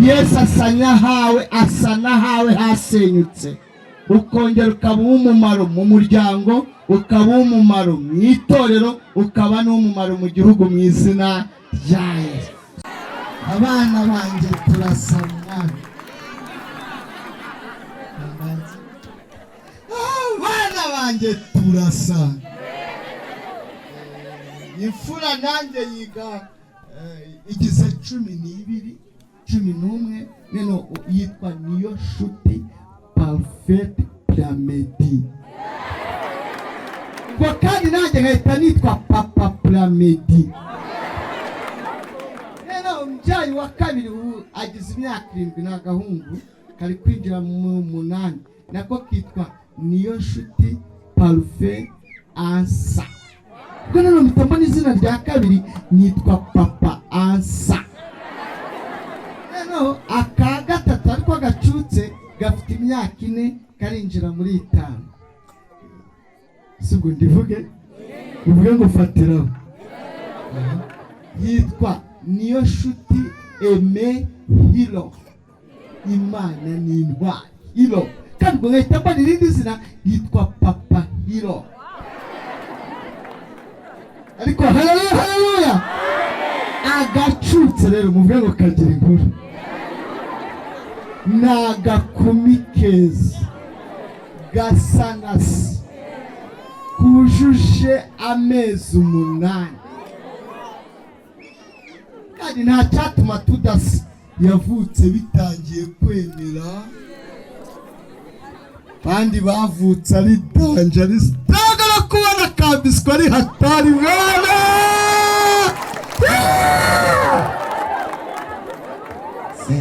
Yesu asa n'ahawe, asa n'ahawe hasenyutse, ukongera ukaba uw'umumaro mu muryango, ukaba uw'umumaro mu itorero, ukaba n'uw'umumaro mu gihugu, mu izina rya Yesu. Abana banjye turasa mwana, abana banjye turasa. Imfura nanjye yiga, igize 12, 11 neno, yitwa Niyo Nshuti Parfaite Plamedi. Ubwo kandi nanjye nkahita nitwa Papa Plamedi. Rero umubyeyi wa kabiri ubu agize imyaka 7, ni agahungu kari kwinjira mu 8, nako kitwa Niyo Nshuti Parufe Ansa. Ubwo rero mpita mbona izina rya kabiri, nitwa Papa Ansa. Noneho aka gatatu ariko gacutse gafite imyaka 4, karinjira muri 5. Si ubwo ndivuge, uvuge ngo fatiraho, yitwa Niyo Nshuti Aime Hiro, Imana ni intwari Hiro. Kandi ubwo nkahita mbona irindi zina, yitwa Papa Hiro. Ariko haleluya, haleluya! Agacutse rero, muvuge ngo kagira inkuru, ni agakumi keza gasa na se, kujuje amezi 8, kandi nta cyatuma tudasa. Yavutse bitangiye kwemera, kandi bavutse ari danger, ari sitaga, no kubona kabiswa ari hatari mwana.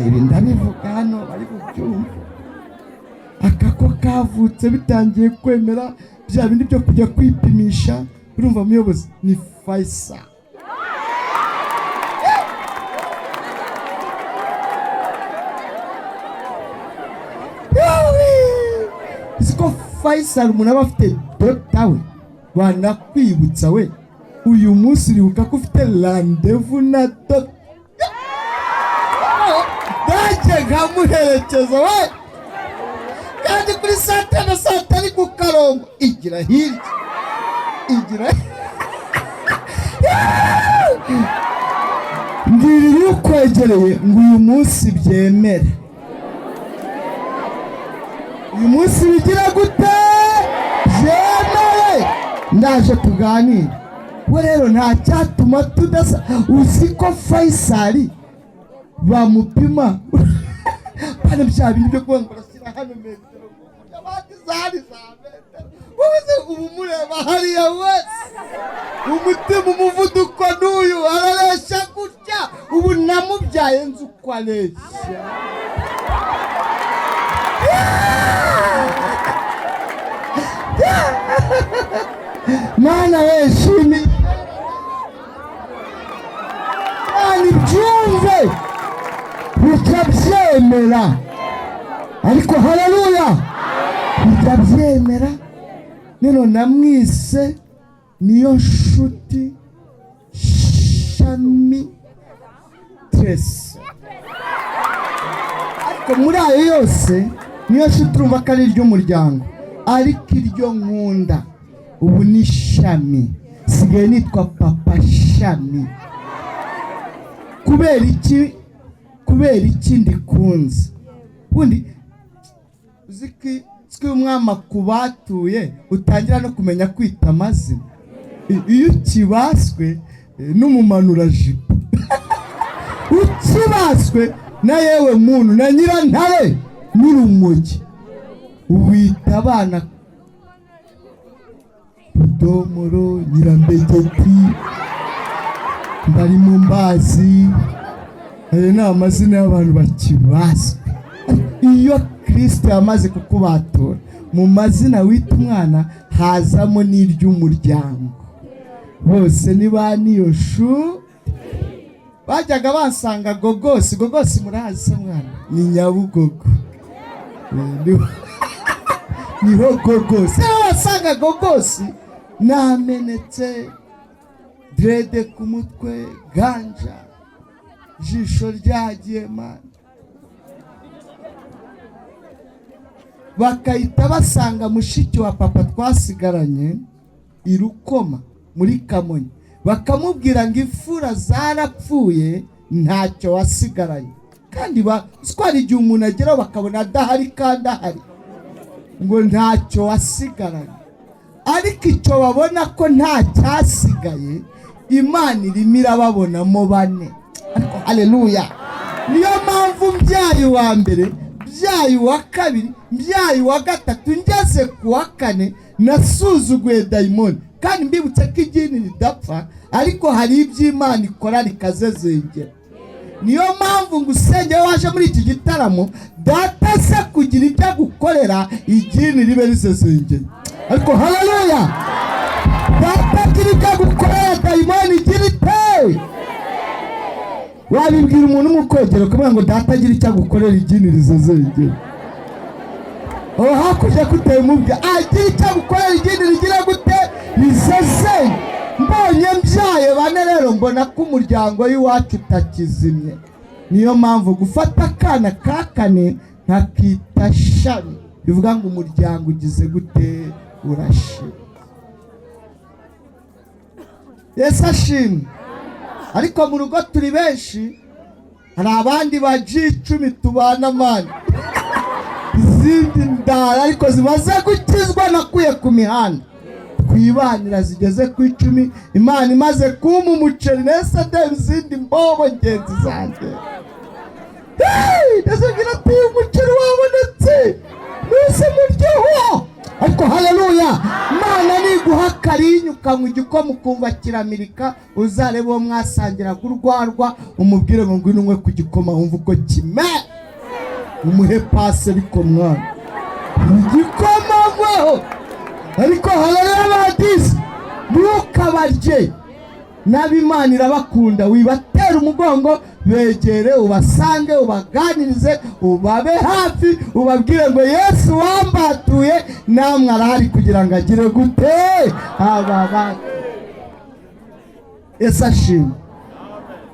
Ibi ndabivuga hano bari bubyumve. Aka ko kavutse bitangiye kwemera, bya bindi byo kujya kwipimisha. Urumva muyobozi, ni Faisal. Uzi ko Faisal umuntu aba afite dota we, banakwibutsa we, uyu munsi uribuka ko ufite randevu na dota, nanjye nkamuherekeza we, kandi kuri saa tanu, saa tari ku karongo, igira hirya, igira. Mbwira iyo ukwegereye ngo uyu munsi byemere, uyu munsi bigira gute? Byemere. Ndaje tuganire. We rero nta cyatuma tudasa. Uzi ko Faisal bamupima bana bya bintu byo kuvuga ngo barashyira hano metero, abandi zari za metero, wowe ubu mureba hariya wese, umutima, umuvuduko n'uyu arareshya gutya. Ubu namubyaye nzi uko areshya. Mana we, shimi Mana ibyumve bikabyemera. Ariko haleluya, bikabyemera. Nino namwise Niyo Nshuti Shami Tresi. Ariko muri ayo yose, Niyo Nshuti urumva ko ari iry'umuryango, ariko iryo nkunda ubu ni Shami. Sigaye nitwa Papa Shami. Kubera iki? Kubera iki ndikunze? Ubundi uzi ko umwami akubatuye utangira no kumenya kwita amazina. Iyo ukibaswe n'umumanurajipo, ukibaswe na yewe muntu na nyirantare n'urumogi, wita abana Rudomoro, Nyirambegeti, Mbarimo Mbazi. Ayo ni amazina y'abantu bakibaswe. Iyo Kirisito yamaze kukubatura, mu mazina wita umwana hazamo n'iry'umuryango. Bose ni ba Niyo shu. Bajyaga basanga Gogosi. Gogosi murahazi se mwana? Ni Nyabugogo, niho Gogosi. Wasanga Gogosi namenetse, dread ku mutwe, ganja, ijisho ryagiye mani. Bakahita basanga mushiki wa papa twasigaranye i Rukoma muri Kamonyi, bakamubwira ngo imfura zarapfuye, ntacyo wasigaranye. Kandi hari igihe umuntu ageraho bakabona adahari kandi ahari, ngo ntacyo wasigaranye. Ariko icyo babona ko nta cyasigaye, Imana irimo irababonamo bane. Ariko haleluya! Niyo mpamvu mbyaye uwa mbere, mbyaye uwa kabiri, mbyaye uwa gatatu, ngeze ku wa kane, nasuzuguye dayimoni. Kandi mbibutse ko igini ridapfa, ariko hari ibyo Imana ikora rikazezengera. Niyo mpamvu ngo usengere waje muri iki gitaramo, data se kugira ibyo agukorera, igini ribe rizezengeye. Ariko haleluya! Data agira ibyo agukorera, dayimoni igira ite? Wabibwira umuntu umukwegera ukamubwira ngo data agira icyo agukorera, igini rizezengeye. Aho hakurya kuteye, umubwira agira icyo agukorera, igini rigira gute? Rizezenge. Mbonye mbyaye bane rero, mbona ko umuryango w'iwacu utakizimye. Niyo mpamvu gufata akana ka kane nkakita Shami, bivuga ngo umuryango ugize gute? Urashima. Yesu ashimwe. Ariko mu rugo turi benshi, hari abandi ba G10 tubana mani, izindi ndara ariko zimaze gukizwa nakuye ku mihanda, twibanira zigeze ku 10. Imana imaze kumpa umuceri, nese ndeba izindi mbobo ngenzi zanjye. Ndazibwira ati: "Umuceri wabonetse, nuse muryoho." Ariko haleluya! Imana niguha akarinyu, ukanywa igikoma, ukumva kiramirika, uzarebe uwo mwasangiraga urwarwa, umubwire ngo ngwino unywe ku gikoma wumve uko kimera, umuhe pasi. Ariko mwana, igikoma nyweho. Ariko haleluya! Badisi, ntukabarye n'ab'Imana irabakunda, wibatera umugongo. Begere, ubasange, ubaganirize, ubabe hafi, ubabwire ngo Yesu wambatuye namwe arahari kugira ngo agire gute? Aba. Yesu ashimwe.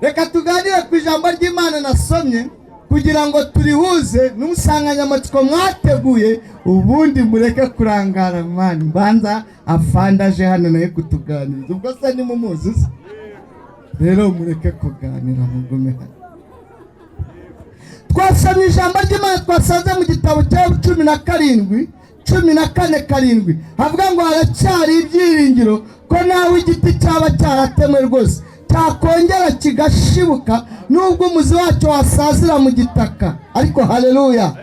Reka tuganire ku ijambo ry'Imana nasomye kugira ngo turihuze n'umusanganyamatsiko mwateguye, ubundi mureke kurangara. Mani, mbanza afande aje hano nawe kutuganiriza. Ubwo se nimumuzi se? Rero mureke kuganira, mugume hano. Twasomye ijambo ry'Imana twasanze mu gitabo cya 17, 14:7, havuga ngo haracyari ibyiringiro ko nawe igiti cyaba cyaratemwe rwose cyakongera kigashibuka, nubwo umuzi wacyo wasazira mu gitaka. Ariko haleluya!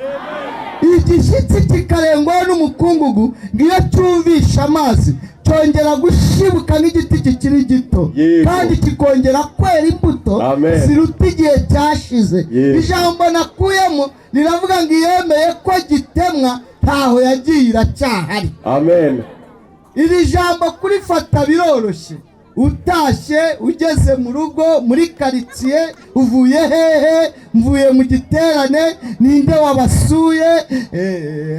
Igishyitsi kikarengwaho n'umukungugu, ngo iyo cyumvishe amazi cyongera gushibuka nk'igiti kikiri gito, kandi kikongera kwera imbuto Amen. ziruta igihe cyashize. Ijambo nakuyemo riravuga ngo iyemeye ko gitemwa ntaho yagiye, iracyahari. Amen. Iri jambo kurifata biroroshye. Utashye, ugeze mu rugo, muri karitsiye, uvuye hehe? Mvuye mu giterane. Ninde wabasuye?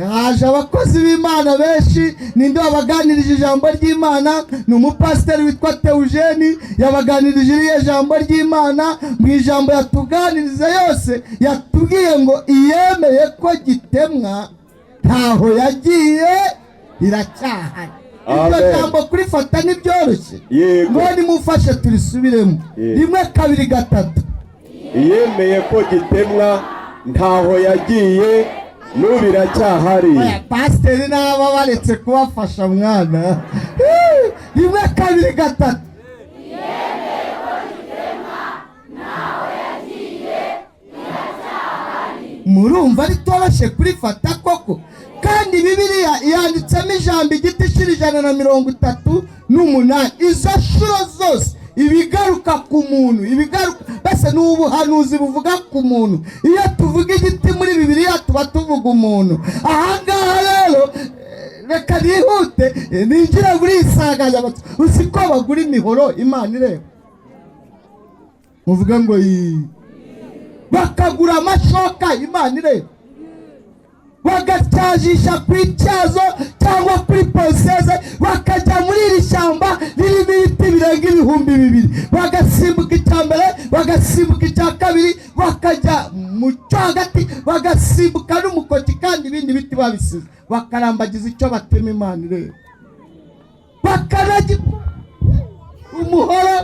Haje abakozi b'Imana benshi. Ninde wabaganirije ijambo ry'Imana? Ni umupasiteri witwa Teujeni. Yabaganirije iriya jambo ry'Imana. Mu ijambo yatuganiriza yose, yatubwiye ngo iyemeye ko gitemwa ntaho yagiye, iracyahari. Iryo Amen. jambo kurifata ntibyoroshye. Yego. Ngo nimufashe turisubiremo. Yego. Rimwe, kabiri, gatatu. Iyemeye ko gitemwa ntaho yagiye, n'ubu iracyahari. Oya, pasiteri n'aba baretse kubafasha mwana. Rimwe, kabiri, gatatu. Murumva ritoroshye kurifata koko. Kandi Bibiliya yanditsemo ijambo igiti inshuro 138. Izo nshuro zose ibigaruka ku muntu, ibigaruka mbese ni ubuhanuzi buvuga ku muntu. Iyo tuvuga igiti muri Bibiliya, tuba tuvuga umuntu. Ahangaha rero, reka nihute, ninjire muri iyi nsanganyamatsiko. Uzi ko bagura imihoro Imana ireba? Muvuga ngo yi. Bakagura amashoka Imana ireba. Bagacyajisha ku ityazo cyangwa kuri ponceuse, bakajya muri iri shyamba ririmo ibiti birenga 2000, bagasimbuka icya mbere, bagasimbuka icya kabiri, bakajya mu cyo hagati, bagasimbuka n'umukoki, kandi ibindi biti babisize, bakarambagiza icyo batema. Imana ireba. Bakanagikora umuhoro,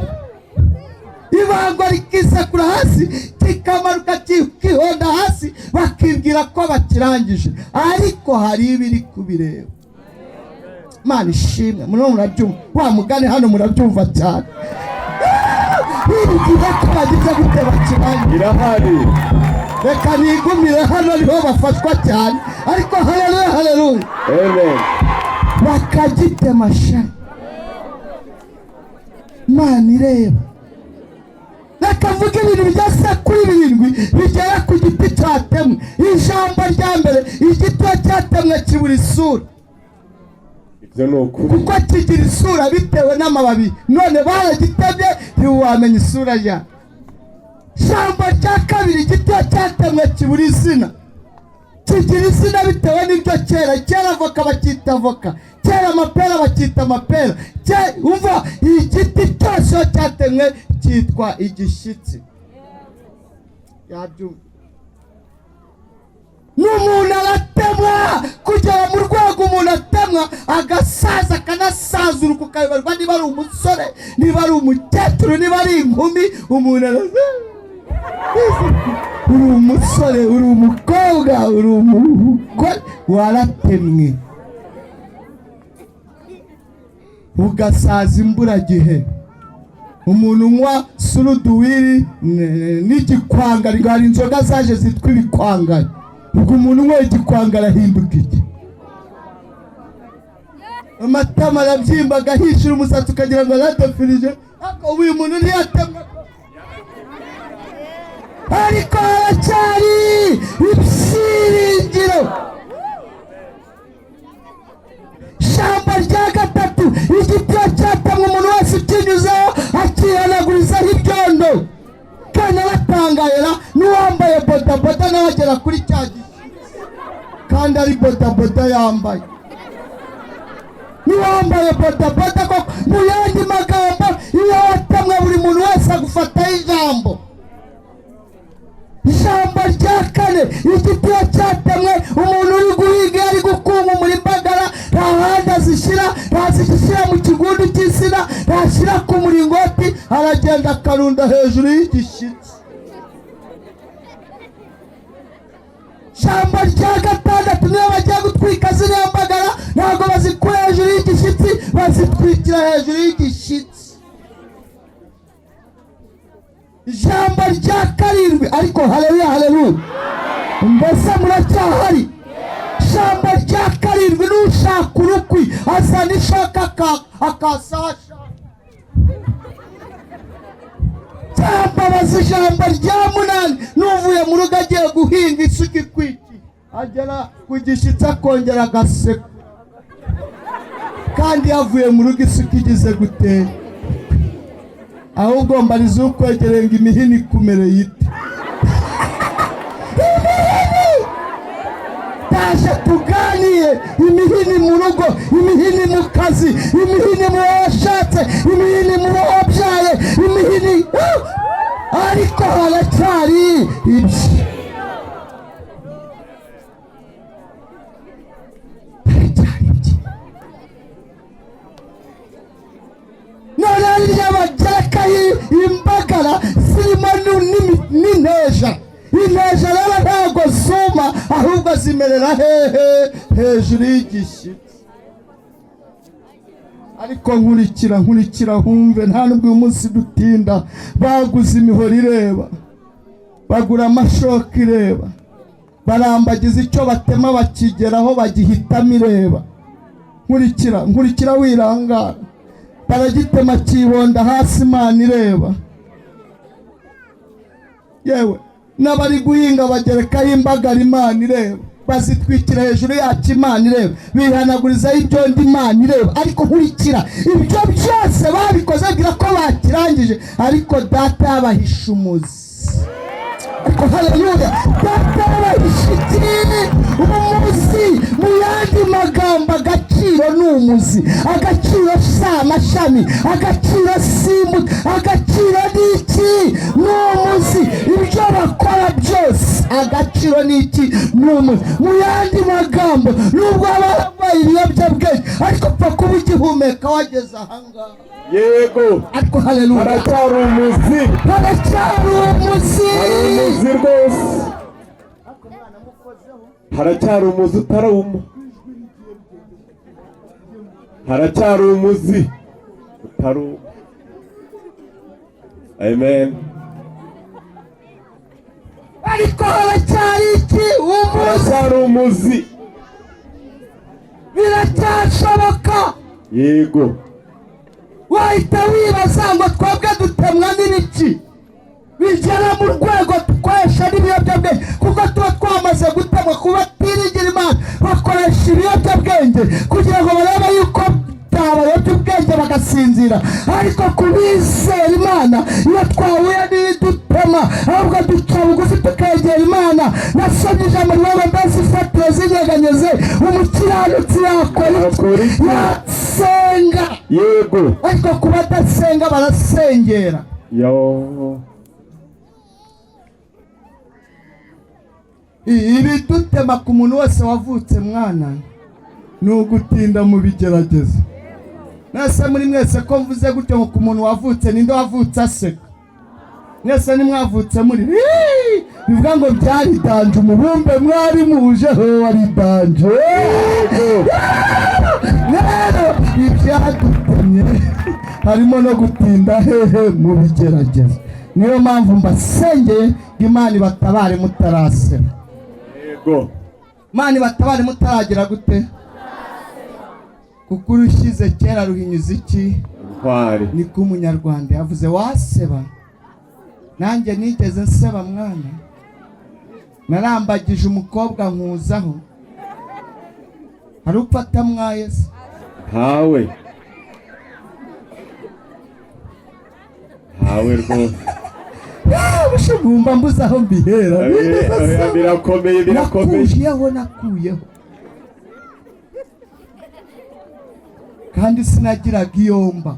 ibango rikisekura hasi, kikamanuka kihonda hasi, bakibwira ko bakirangije, ariko hari ibiri kubireba. Imana ishimwe. Murimo murabyumva wa mugani? Hano murabyumva cyane. Bibwira ko bagize gute? Bakirangije. Irahari. Reka nigumire hano, niho bafashwa cyane. Ariko haleluya, haleluya! Amen. Bakagitema sha, Imana ireba. Reka mvuge ibintu bigeze kuri birindwi bigera ku giti cyatemwe. Ijambo rya mbere: igiti iyo cyatemwe kibura isura. Ibyo ni ukuri. Kuko kigira isura bitewe n'amababi, none baragitemye, ntiwamenya isura ya. Ijambo rya kabiri: igiti iyo cyatemwe kibura izina. Kigira izina bitewe n'ibyo kera. Kera avoka bakita avoka, kera amapera bakita amapera. Umva, igiti cyose iyo cyatemwe cyitwa igishyitsi. Yabyumva n'umuntu aratemwa kugera mu rwego umuntu atemwa agasaza, akanasazuruka, ukayoberwa niba ari umusore, niba ari umukecuru, niba ari inkumi. Umuntu araza, uri umusore, uri umukobwa, uri umugore, waratemwe ugasaza imburagihe. Umuntu unywa suruduwiri n'igikwangari, ngo hari inzoga zaje zitwa ibikwangari. Ubwo umuntu unyweye igikwangari ahinduka iki? Amatama arabyimba, agahishira umusatsi, ukagira ngo aradefirije. Ariko ubu uyu muntu ntiyatemwa, ariko haracyari ibyiringiro. Ijambo rya gatatu: igiti iyo cyatemwe, umuntu wese ukinyuzeho akihanagurizaho ibyondo. Kandi abatangayera n'uwambaye bodaboda nawe agera kuri cya gishyitsi, kandi ari bodaboda yambaye. N'uwambaye bodaboda koko. Mu yandi magambo, iyo watemwe, buri muntu wese agufataho ijambo. Ijambo rya kane: igiti iyo cyatemwe, umuntu uri guhiga, ari gukunkumura imbagara, nta handi azishyira, ntazishyira mu kigundu cy'insina, ntashyira ku muringoti, aragenda akarunda hejuru y'igishyitsi. Ijambo rya gatandatu: niyo bagiye gutwika ziriya mbagara, ntabwo bazikura hejuru y'igishyitsi, bazitwikira hejuru y'igishyitsi. Ijambo rya karindwi, ariko haleluya, haleluya! Mbese muracyahari? Ijambo rya karindwi: n'ushaka urukwi azana ishoka akasasha. Cyambabaza. Ijambo rya munani: n'uvuye mu rugo agiye guhinga, isuka ikwikiye, agera ku gishyitsi akongera agaseka, kandi yavuye mu rugo isuka igize gute? Ahubwo mbariza ukwegereye ngo imihini ikumereye ite? Imihini taje tuganire: imihini mu rugo, imihini mu kazi, imihini mu washatse, imihini mu bo wabyaye, imihini. Ariko haracyari ibyo, haracyari ibyo. Noneho ririya bagerekaho imbagara zirimo n'inteja. Inteja rero ntabwo zuma, ahubwo zimerera hehe? Hejuru y'igishyitsi. Ariko nkurikira, nkurikira humve, nta nubwo uyu munsi dutinda. Baguze imihoro ireba, bagura amashoka ireba, barambagiza icyo batema bakigeraho, bagihitamo ireba. Nkurikira, nkurikira wirangara. Baragitema kibonda hasi, Imana ireba. Yewe, n'abari guhinga bagerekaho imbagara, Imana ireba. Bazitwikira hejuru yacyo, Imana ireba. Bihanagurizaho ibyondo, Imana ireba. Ariko nkurikira, ibyo byose babikoze bwira ko bakirangije, ariko Data yabahishe umuzi. Ariko haleluya! Data yabahishe iki? Umuzi. umuzi, agaciro si amashami, agaciro si imbuto, agaciro ni iki? Ni umuzi. Ibyo bakora byose agaciro ni iki? Ni umuzi. Mu yandi magambo, nubwo waba wambaye ibiyobyabwenge, ariko upfa kuba ugihumeka wageze ahangaha. Yego. Ariko haleluya! Haracyari umuzi. Haracyari umuzi. Hari umuzi rwose, haracyari umuzi utarawuma, haracyari umuzi utaruma. Amen. Ariko haracyari iki? Umuzi. Haracyari umuzi. Biracyashoboka. Yego. Wahita wibaza ngo twebwe dutemwa n'ibiki bigera mu rwego dukoresha n'ibiyobyabwenge? Kuko tuba twamaze gutemwa. Kuba batiringira Imana bakoresha ibiyobyabwenge kugira ngo barebe yuko byabayobya ubwenge bagasinzira. Ariko ku bizera Imana, iyo twahuye n'ibidutema, ahubwo duca bugufi tukegera Imana. Nasomye ijambo rivuga: "Mbese ifatiro zinyeganyeze, umukiranutsi yakora iki?" Yakora iki? Yasenga. Yego. Ariko ku badasenga barasengera. Yo. Ibidutema ku muntu wese wavutse, mwana, ni ugutinda mu bigeragezo. Mwese, muri mwese, ko mvuze gutyo ngo ku muntu wavutse, ninde wavutse aseka? Mwese ntimwavutse muri Hii! Bivuga ngo byari danger. Umubumbe mwari mujeho wari danger. Rero ibyadutemye harimo no gutinda hehe? Mu bigeragezo. Niyo mpamvu mbasengeye ngo Imana ibatabare mutaraseba. Yego. Imana ibatabare mutaragira gute? Kuko urushyize kera ruhinyuza iki? Intwari. Niko Umunyarwanda yavuze. Waseba, nanjye nigeze nseba, mwana. Narambagije umukobwa nkuzaho. Hari upfa atamwaye se? Ntawe, ntawe rwose. Bumva mbuze aho mbihera. Nigeze nseba. Birakomeye, birakomeye. Nakuyeho, nakuyeho, kandi sinagiraga iyomba.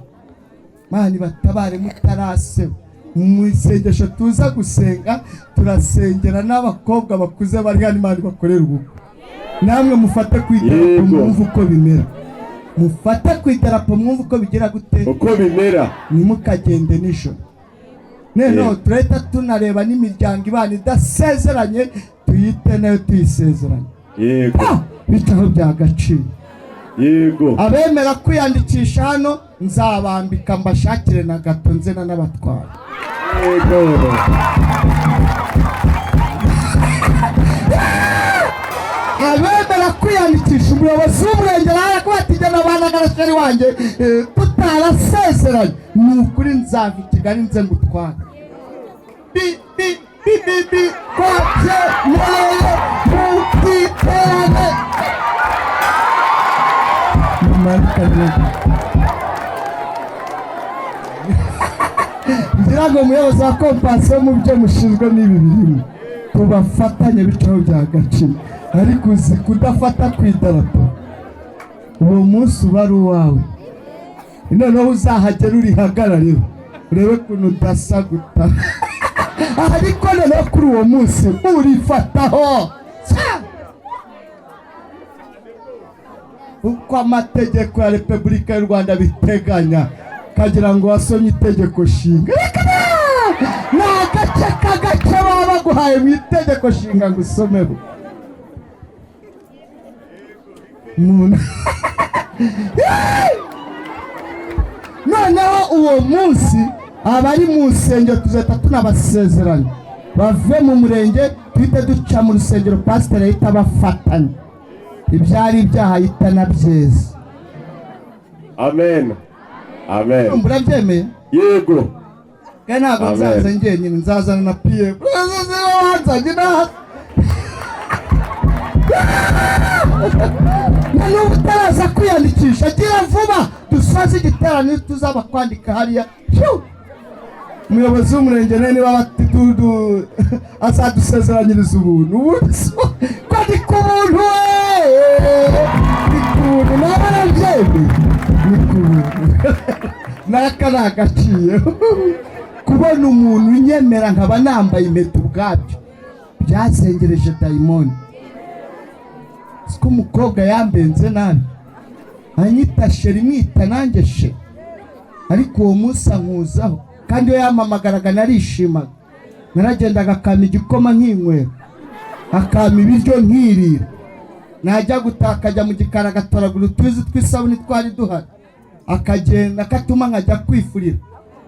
Mani batabare mutaraseba. Mu isengesho tuza gusenga, turasengera n'abakobwa bakuze bari hano. Imana bakorera ubukwe, namwe mufate ku idarapo. Yego. Mwumve uko bimera. Mufate ku idarapo, mwumve uko bigira gute? Uko bimera. Ntimukagende nijoro. Noneho Yego. turahita tunareba n'imiryango ibana idasezeranye, tuyite nayo tuyisezeranye. Yego. Bicaho byagaciro. Yego. Abemera kwiyandikisha hano, nzabambika, mbashakire na gato, nze n'abatwara. Yego. Abemera kwiyandikisha, umuyobozi w'umurenge arakuba ati: "Jye nabana garashari wanjye tutarasezeranye, ni ukuri nzava i Kigali nze ngutware." Bi bi bi bi bi twabyemereye mu giterane. Ngira ngo umuyobozi wa compassion, mu byo mushinzwe n'ibi birimo, tubafatanye bicaho bya gaciro. Ariko uzi kudafata ku idarapo, uwo munsi uba ari uwawe. Noneho uzahagera urihagararira, urebe ukuntu udasa guta. Ariko noneho kuri uwo munsi urifataho uko amategeko ya Repubulika y'u Rwanda biteganya, kagira ngo wasomye itegeko nshinga. Reka da! Ni agace k'agace baba baguhaye mu itegeko nshinga ngo usomeho umuntu. Noneho uwo munsi abari mu nsengero tuzahita tunabasezeranya, bave mu murenge duhite duca mu rusengero, pasiteri ahita abafatanya, ibyari ibyaha ahita anabyeza. Amen, amen. Urumva urabyemeye? Yego. Kandi ntabwo Amen. nzaza njyenyine, nzazana na piyemu wanzanye naza. Na n'ubu utaraza kwiyandikisha, gira vuba dusoze igiterane tuzaba kwandika hariya. Phew! Umuyobozi w'umurenge nawe niba azadusezeranyiriza ubuntu. Ubundi ko ni ku buntu we, ni ku buntu, nawe arabyemeye. N'aka ni agaciro. Kubona umuntu unyemera nkaba nambaye impeta ubwabyo byazengereje dayimoni. Siko umukobwa yambenze nabi, anyita chéri, mwita nanjye chéri, ariko uwo munsi ankuzaho. Kandi iyo yampamagaraga narishimaga, naragendaga akampa igikoma nkinywera, akampa ibiryo nkirira, najya gutaha akajya mu gikari agatoragura utuzi tw'isabune twari duhari, akagenda akatuma nkajya kwifurira.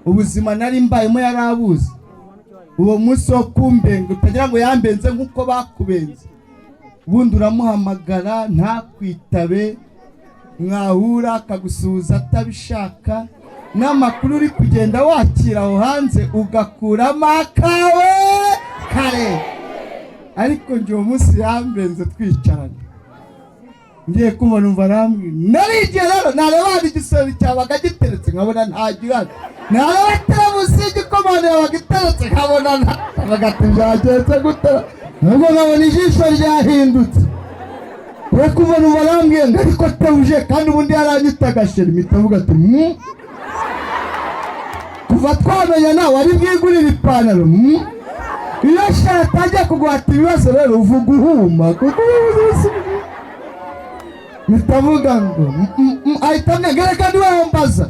Ubuzima nari mbayemo yari abuzi. Uwo munsi wo kumbenga, utagira ngo yambenze nk'uko bakubenze. Ubundi uramuhamagara ntakwitabe, mwahura akagusuhuza atabishaka, n'amakuru uri kugenda wakira aho hanze ugakuramo akawe kare. Ariko njye uwo munsi yambenze twicaranye, ngiye kumva numva arambwira. Narigiye rero nareba hano igisoro cyabaga giteretse nkabona nta gihari, nareba teremusi y'igikoma yabaga iteretse nkabona nta, ati byagenze gute? Nubwo nkabona ijisho ryahindutse. We kuva numva arambwiye ngo ariko tewuje, kandi ubundi yaranyitaga chéri. Mpita avuga ati kuva twamenya nawe wari bwigurire ipantaro. Iyo chéri atangiye kuguhata ibibazo rero uvuga uhuma, kuko mpita avuga ngo ahita ambwira reka niwe wambaza.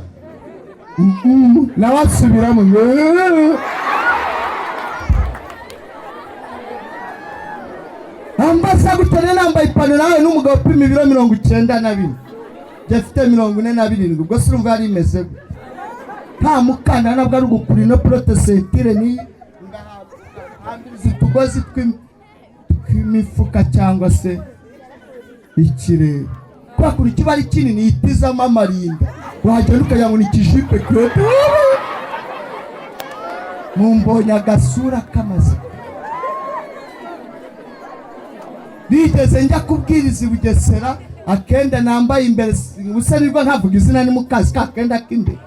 Nawe asubiramo ngo ambaza gutya. Rero nambaye ipantaro nawe n'umugabo upima ibiro 94, njye mfite 47. Ubwo se urumva yari imeze gute? Nta mukandara, ntabwo ari ugukura ino protecteur, ni ngahambiriza utugozi tw'imifuka cyangwa se ikirere, kubera ukuntu kiba ari kinini yitizamo amarinda, wagenda ukagira ngo ni ikijipe kurote. Mumbonye agasura k'amazima. Nigeze njya kubwiriza i Bugesera, akenda nambaye imbere ubusa nibwo nkavuga izina ni mukazi ka kenda k'imbere,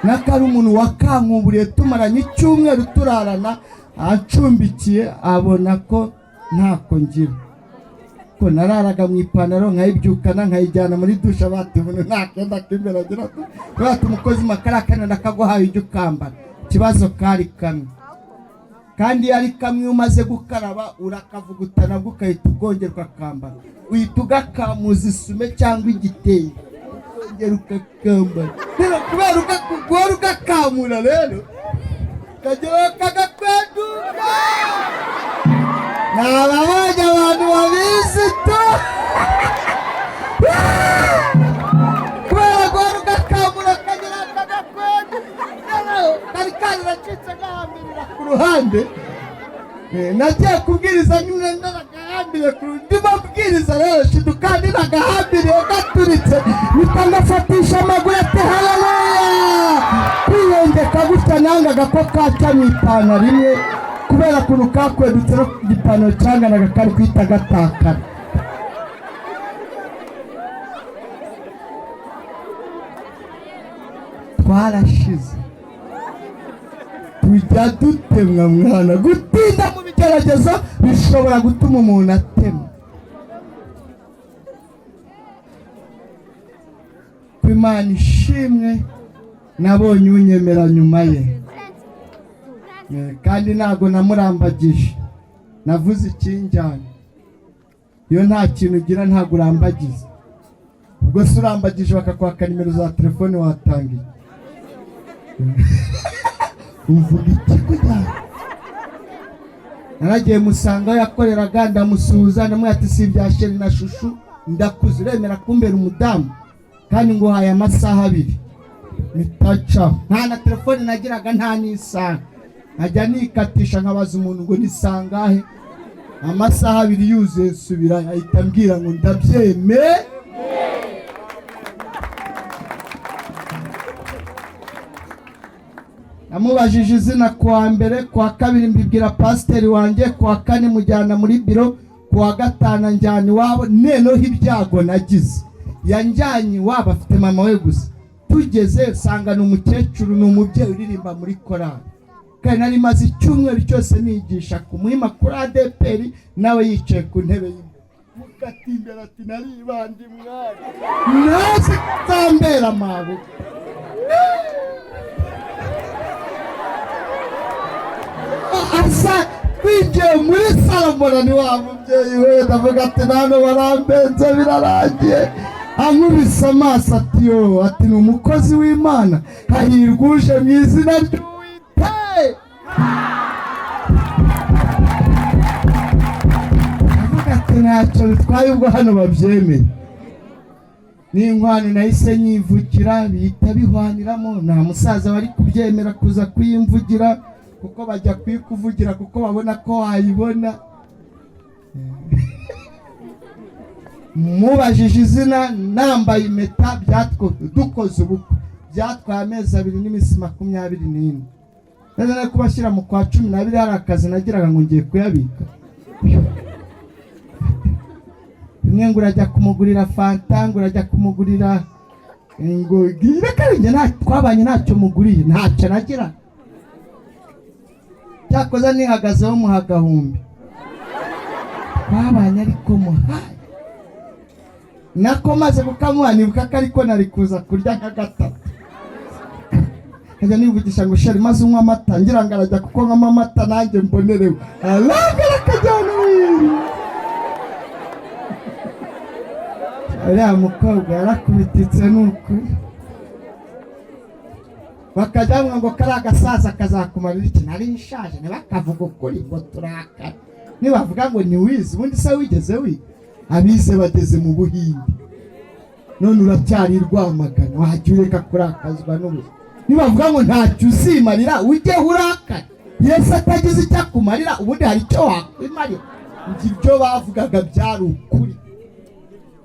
n'akari umuntu wakankuburiye tumaranye icyumweru turarana acumbikiye, abona ko ntako ngira, ko nararaga mu ipantaro nkayibyukana nkayijyana muri douche. Bati umuntu nta kenda k'imbere agira, bati umukozi makara kane ndakaguhaye ujya ukambara. Ikibazo kari kamwe, kandi iyo ari kamwe, iyo umaze gukaraba urakavuguta nabwo ugahita ubwongera ukakambara, uhita ugakamuza isume cyangwa igitenge ukongera ukakambara. Rero kubera guhora ugakamura rero kageraho kagakweduka. Nababonye abantu babizi tu. Kubera guhora ugakamura kagera kagakweduka, kari karacitse gahambirira ku ruhande. Nagiye kubwiriza nyine naragahambiriye ku ndimo mbwiriza rero shidu kandi nagahambiriye gaturitse, mpita ngafatisha amaguru ati haleluya. Kwiyongeka gutya nangaga ko kaca mu ipantaro imwe, kubera ukuntu kakwedutse no ku gipantaro cyanganaga kari guhita gatakara. Twarashize tujya dutemwa mwana. Gutinda mu bigeragezo bishobora gutuma umuntu atemwa. Ku Imana ishimwe, nabonye unyemera nyuma ye. Kandi ntabwo namurambagije, navuze ikinjyana. Iyo nta kintu ugira ntabwo urambagiza. Ubwo se urambagije bakakwaka nimero za telefone watangiye uvuga iki? Kugira naragiye musanga aho yakoreraga, ndamusuhuza, ndamubwira ati si ibya chéri na chouchou, ndakuze, uremera kumbera umudamu kandi nguhaye amasaha 2? Mitacaho. Nta na telefone nagiraga, nta n'isaha, nkajya nikatisha nkabaza umuntu ngo ni sangahe. Amasaha 2 yuzuye nsubira, ahita ambwira ngo ndabyeme. Namubajije izina kuwa mbere, kuwa kabiri mbibwira pasiteri wanjye, kuwa kane mujyana muri biro, kuwa gatanu njyana iwabo. Noneho ibyago nagize, yanjyanye iwabo afite mama we gusa. Tugeze nsanga ni umukecuru, ni umubyeyi uririmba muri korali, kandi nari maze icyumweru cyose nigisha ku Muhima kuri ADEPR, nawe yicaye ku ntebe y'imbere. Mukati imbere ati naribandi mwana, nazi kutambera amabuye. Asa twinjiye muri salo, mbona ni wa mubyeyi we. Ndavuga ati: "Nano barambenze, birarangiye." Ankubise amaso ati: "Yo," ati, "ni umukozi w'Imana, hahirwa uje mu izina ry'Uwiteka." Ndavuga ati: "Ntacyo bitwaye ubwo hano babyemeye." N'inkwano nahise nyivugira, bihita bihwaniramo. Nta musaza wari kubyemera kuza kuyimvugira, kuko bajya kuyikuvugira kuko babona ko wayibona. Mubajije izina, nambaye impeta, dukoze ubukwe, byatwaye amezi 2 n'iminsi 24. Neza no kubashyira mu kwa 12, hari akazi nagiraga ngo ngiye kuyabika. Bimwe ngo urajya kumugurira fanta, ngo urajya kumugurira, ngo reka njye nta twabanye, ntacyo muguriye, ntacyo nagira. Cyakoze nihagazeho muha agahumbi. Twabanye ariko muhaye nako, maze kukamuha nibuka ko ariko nari kuza kurya nka gatatu, nkajya nivugisha ngo: "Chéri, maze unywa amata." Ngira ngo arajya kuko nywamo amata nanjye mbonerewe, arangara akajyana. Uriya mukobwa yarakubititse, ni ukuri. Bakajya bavuga ngo kariya agasaza kazakumarira iki? Nari nshaje. Ntibakavuga ukuri ngo turakara, nibavuga ngo ntiwize. Ubundi se wigeze wiga? Abize bageze mu Buhinde, none uracyari i Rwamagana. Wajya ureka kurakazwa n'ubusa. Nibavuga ngo ntacyo uzimarira, ujye urakara. Yesu atagize icyo akumarira, ubundi hari icyo wakwimarira? Njye ibyo bavugaga byari ukuri.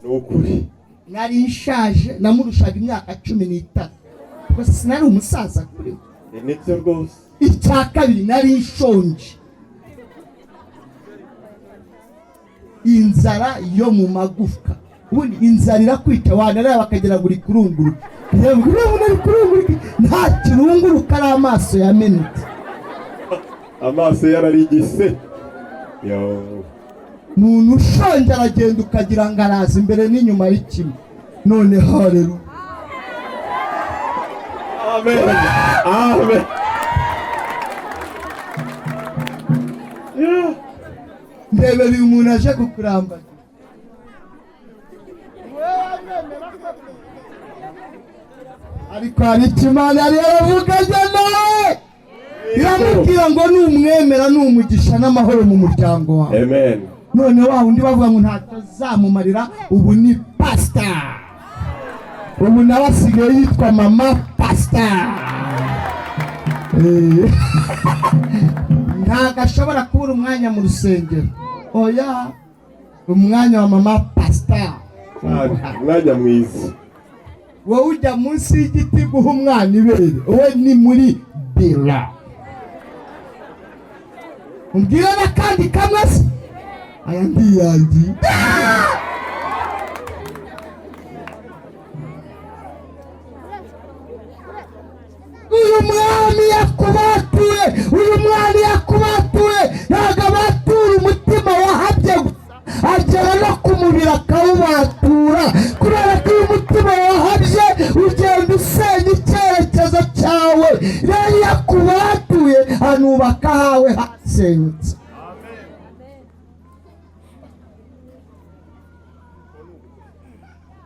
Ni ukuri. Nari nshaje, namurushaga imyaka 13, gusa sinari umusaza kuri we. Nibyo rwose. Icya kabiri, nari nshonje, inzara yo mu magufwa. Ubundi inzara irakwica, wanareba bakagira ngo uri kurunguruka. Yewe, urabona ari kurunguruka, nta kirunguruka, ari amaso yamenetse. Amaso yararigise yo. Umuntu ushonje aragenda ukagira ngo araza imbere n'inyuma ari kimwe. None haleluya. Amen, amen. Yeah. Ndebera uyu muntu aje kukurambagira. Ariko hari icyo Imana yari yaravuganye nawe, iramubwira ngo numwemera ni umugisha n'amahoro mu muryango wawe. Amen. None wa wundi bavuga ngo ntacyo azamumarira, ubu ni pasita, ubu nawe asigaye yitwa mama pasita. Ntabwo ashobora kubura umwanya mu rusengero, oya, umwanya wa mama pasita. Umwanya mwiza. Wowe ujya munsi y'igiti guha umwana ibere, wowe ni muri bira. Umbwire n'akandi kamwe se, aya ndiyangiye. Uyu mwami yakubatuye, uyu mwami yakubatuye, ntabwo abatura umutima wahabye gusa, agera no ku mubiri akawubatura, kubera ko iyo umutima wahabye ugenda usenya icyerekezo cyawe. Rero iyo akubatuye anubaka ahawe hasenyutse.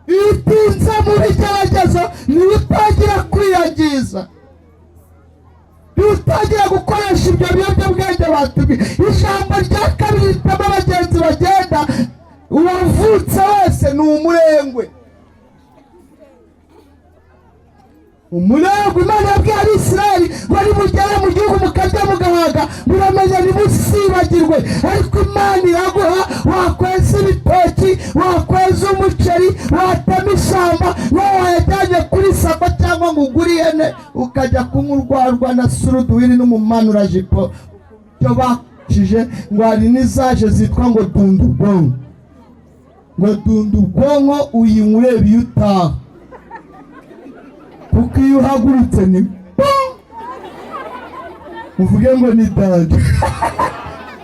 Iyo utinze mu bigeragezo niyo utangira kwiyangiza, niyo utangira gukoresha ibyo biyobyabwenge batubwiye. Ijambo rya kabiri rituma abagenzi bagenda: uwavutse wese ni umurengwe. Umurengwe, Imana yabwiye Abisirayeli ngo: "Nimugere mu gihugu mukarya mugahaga, muramenya ntimusibagirwe." Ariko Imana iraguha, wakweza ibitoki, wakweza umuceri, watema ishyamba, wowe wayajyanye kuri sako cyangwa ngo ugure ihene, ukajya kunywa urwarwa na suruduwiri n'umumanurajipo. Ibyo bakije ngo hari n'izaje zitwa ngo dunda ubwonko, ngo dunda ubwonko uyinywa ureba iyo utaha, kuko iyo uhagurutse ni pum! Uvuge ngo ni danger.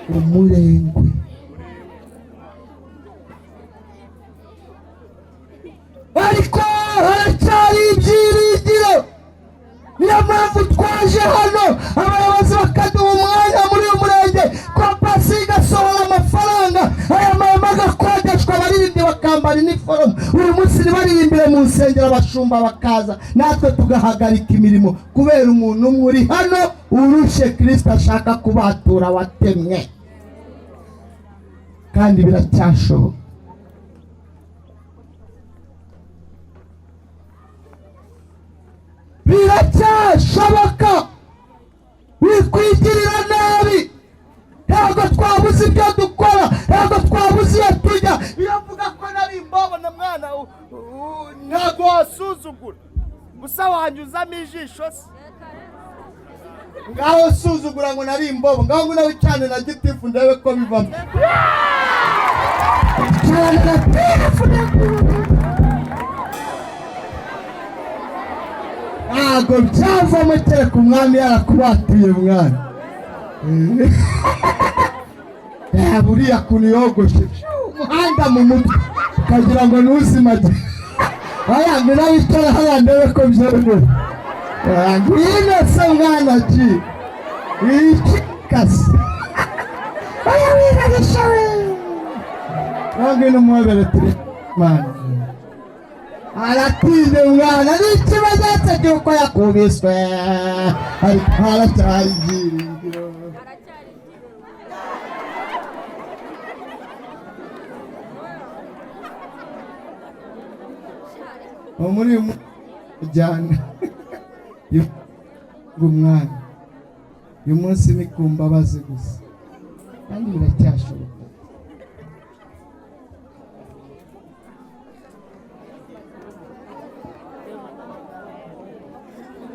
Umurengwe. Ariko haracyari ibyiringiro. Niyo mpamvu twaje hano, abayobozi bakaduha umwanya muri uyu murenge. ntibakambara iniforume, uyu munsi ntibaririmbire mu nsengero, abashumba bakaza natwe tugahagarika imirimo kubera umuntu umwe uri hano urushe. Kirisito ashaka kubatura watemwe, kandi biracyashoboka. Biracyashoboka, wikwigirira nabi. Ntabwo twabuze ibyo dukora, ntabwo twabuze iyo tujya. Iyo mvuga ko nari imbabona mwana, ntabwo wasuzugura gusa wanyuzamo ijisho se. Ngaho suzugura ngo nari imbobo, ngaho ngo nawe cyane na gitifu ndebe ko bivamo cyane na gitifu. Ntabwo byavamo kereka umwami yarakubatuye mwana. Reba uriya kuntu yogoshe umuhanda mu mutwe ukagira ngo ntuzimage. Oya, ngwino wicare hariya ndebe ko byemewe. Oya, ngwino se mwana ki wikikase. Oya, wirarisha we. Oya, ngwino umuhobere turi mwana. Aratinze mwana, ni ikimenyetso cy'uko yakubiswe, ariko haracyari ibyiringiro. Uwo muri uyu mujyana umwana uyu munsi ni ku mbabazi gusa, kandi biracyashoboka.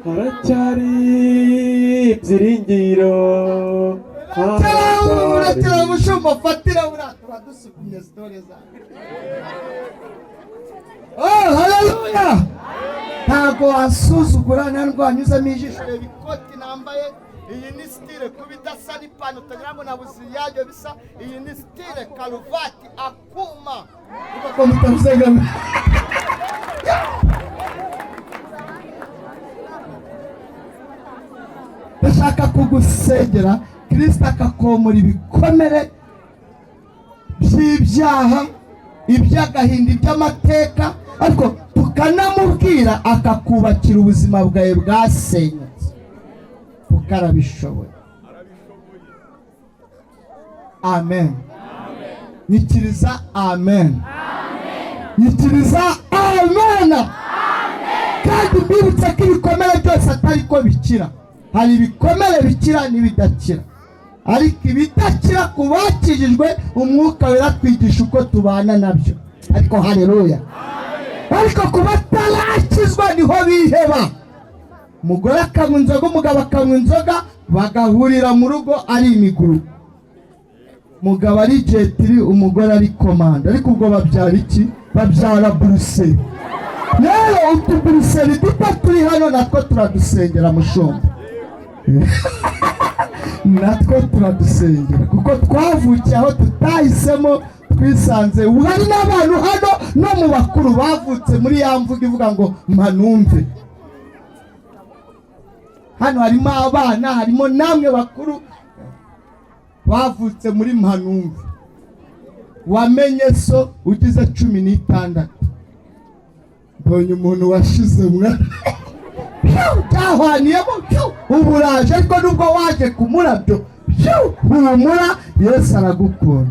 Haracyari ibyiringiro. Urakira mushumba, fatira buriya turadusubimye story zawe. Oh, haleluya! Ntabwo wasuzugura nta ndwanyuzamo ijisho. Reba ikoti nambaye, iyi ni style kuba idasa n'ipantaro utagira ngo nabuze iyabyo bisa. Iyi ni style karuvati akuma. Uvuga ko mutabisenga. Ndashaka kugusengera, Kirisito akakomora ibikomere by'ibyaha, iby'agahinda, iby'amateka, ariko tukanamubwira akakubakira ubuzima bwawe bwasenyutse, kuko arabishoboye. Amen. Nyikiriza amen. Nyikiriza amen. Kandi mbibutse ko ibikomere byose atari ko bikira. Hari ibikomere bikira n'ibidakira, ariko ibidakira ku bakijijwe umwuka wera twigisha uko tubana nabyo. Ariko haleluya! Ariko ku batarakizwa niho biheba. Umugore akanywa inzoga, umugabo akanywa inzoga, bagahurira mu rugo ari imiguru, umugabo ari jetiri, umugore ari komanda. Ariko ubwo babyara iki? Babyara buruseli. Rero utu buruseli duto turi hano natwo turadusengera mushumba, natwo turadusengera, kuko twavukiye aho tutahisemo, twisanze. Ubu hari n'abantu hano no mu bakuru bavutse muri ya mvugo ivuga ngo mpanumve. Hano harimo abana, harimo namwe bakuru bavutse muri mpanumve. Wamenye so ugize 16. Mbonye umuntu washize mwa byahwaniyemo uburaje, ariko nubwo waje ku murabyo, humura, Yesu aragukunda.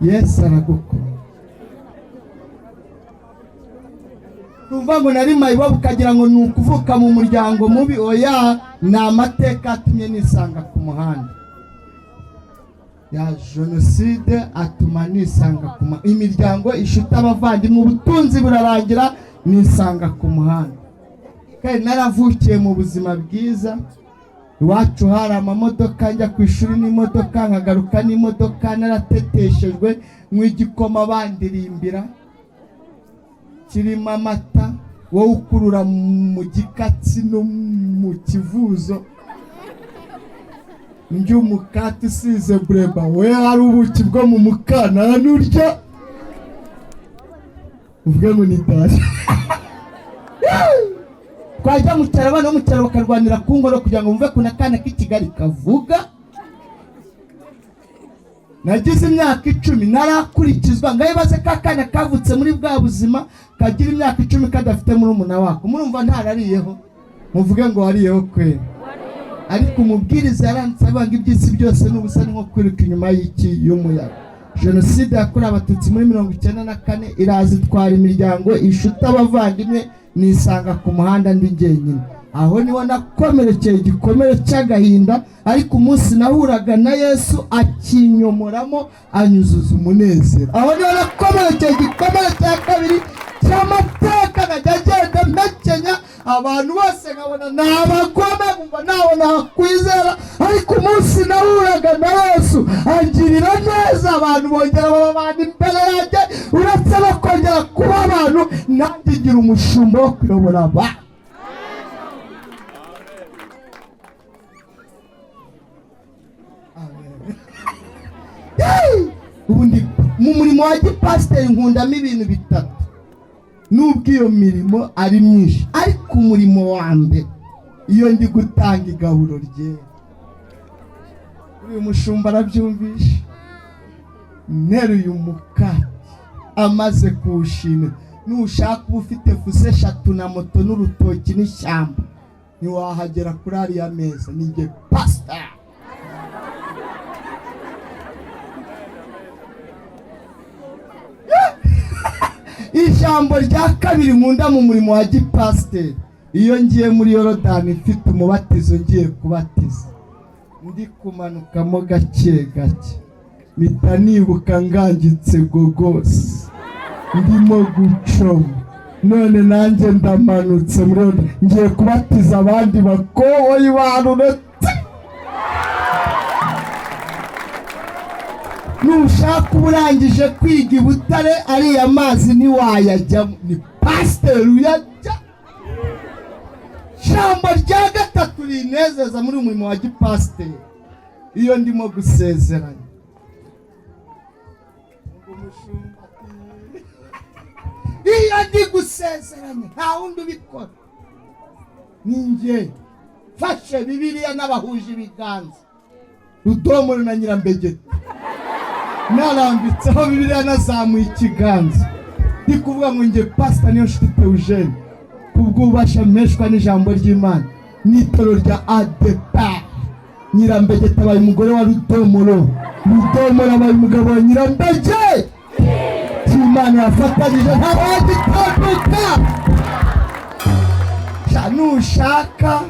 Yesu aragukunda. Tuvuga ngo nari mayibobo ukagira ngo ni ukuvuka mu muryango mubi. Oya, ni amateka atumye nisanga ku muhanda ya jenoside, atuma nisanga ku imiryango ishuta abavandimwe, ubutunzi burarangira, nisanga ku muhanda. Kandi naravukiye mu buzima bwiza, iwacu hari amamodoka, njya ku ishuri n'imodoka, nkagaruka n'imodoka, narateteshejwe mu igikoma bandirimbira kirimo amata, wowe ukurura mu gikatsi no mu kivuzo, ndya umukati usize bureba, we hari ubuki bwo mu mukanana urya uvuge ngo ni dasi. Twajya mu cyaro, abana bo mu cyaro bakarwanira ku ngoro kugira ngo bumve ukuntu akana k'i Kigali kavuga. Nagize imyaka 10 narakurikizwa. Ngayibaze ka kana kavutse muri bwa buzima kagira imyaka 10 kadafite murumuna wako, murumva ntarariyeho? Muvuge ngo wariyeho kweri. Ariko umubwiriza yaranditse avuga ngo iby'isi byose ni ubusa, ni nko kwiruka inyuma y'iki y'umuyaga. Jenoside yakorewe Abatutsi muri 94 iraza itwara imiryango, inshuti, abavandimwe, nisanga ku muhanda ndi jyenyine. Aho niho nakomerekeye igikomere cy'agahinda, ariko umunsi nahuraga na Yesu akinyomoramo anyuzuza umunezero. Aho niho nakomerekeye igikomere cya kabiri cy'amateka, nkajya ngenda mpekenya abantu bose nkabona ni abagome, nkumva ntawe nakwizera. Ariko umunsi nahuraga na Yesu angirira neza, abantu bongera baba abantu imbere yanjye, uretse no kongera kuba abantu, nanjye ngira umushumba wo kuyobora abantu. Ubu ndi mu murimo wa gipasiteri, nkundamo ibintu bitatu, nubwo iyo mirimo ari myinshi, ariko umurimo wa mbere iyo ndi gutanga igaburo ryera, uyu mushumba arabyumvisha, nteruye umukati amaze kuwushimira, nushaka uba ufite fuso 3 na moto n'urutoki n'ishyamba, ntiwahagera kuri ariya meza. Ni njye pasita. Ijambo rya kabiri nkunda mu murimo wa gipasiteri, iyo ngiye muri Yorodani mfite umubatizo ngiye kubatiza, ndi kumanukamo gake gake, mpita nibuka ngangitse gogose ndimo gucoma, none nanjye ndamanutse muri Yorodani ngiye kubatiza abandi bakoboyi baruretse. Nushaka uba urangije kwiga i Butare, ariya mazi ntiwayajyamo, ni pasiteri uyajya. Ijambo rya gatatu rinezeza muri uyu murimo wa gipasiteri, iyo ndimo gusezeranya, iyo ndi gusezeranya nta wundi ubikora, ni njye mfashe Bibiliya n'abahuje ibiganza, Rudomoro na Nyirambegeti, narambitseho Bibiliya nazamuye ikiganza, ndi kuvuga ngo njye Pasita Niyonshuti Theogene, kubw'ububasha mpeshwa n'ijambo ry'Imana n'itorero rya ADEPR, Nyirambegeti abaye umugore wa Rudomoro, Rudomoro abaye umugabo wa Nyirambege. Imana yafatanyije ntawagitambuka. Nushaka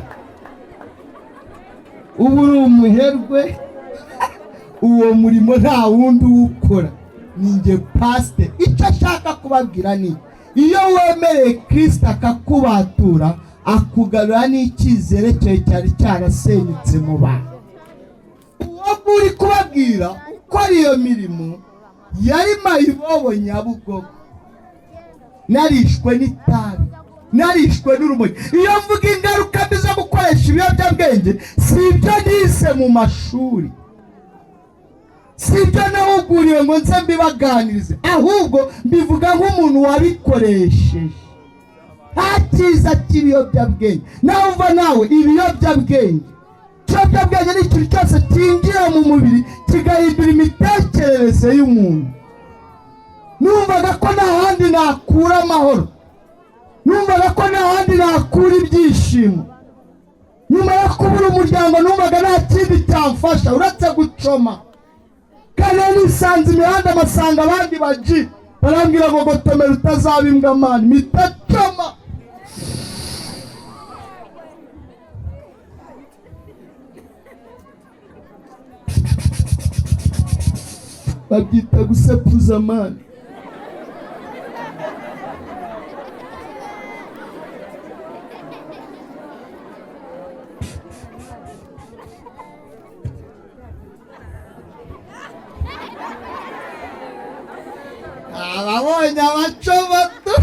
uba uri umuherwe, uwo murimo nta wundi uwukora, ni njye pasiteri. Icyo ashaka kubabwira ni iyo wemereye Kristo akakubatura, akugarura n'icyizere cyawe cyari cyarasenyutse mu bantu. Uwo uri kubabwira ukora iyo mirimo yari mayibobo Nyabugogo, narishwe n'itabi, narishwe n'urumogi. Iyo mvuga ingaruka mbi zo gukoresha ibiyobyabwenge, si ibyo nize mu mashuri, si ibyo nahuguriwe ngo nze mbibaganirize, ahubwo mbivuga nk'umuntu wabikoresheje. Nta cyiza cy'ibiyobyabwenge. Nawe uva nawe ibiyobyabwenge, ikiyobyabwenge ni ikintu cyose cyinjira mu mubiri kigahindura imitekerereze y'umuntu. Numvaga ko nta handi nakura amahoro, numvaga ko nta handi nakura ibyishimo. Nyuma yo kubura umuryango numvaga nta kindi cyamfasha uretse gucoma. Kandi nisanze imihanda amasanga abandi baji barambwira ngo gotomera utazaba imbwa mani, mitacoma. Babyita gusepuza mani. Ababonye abaco bato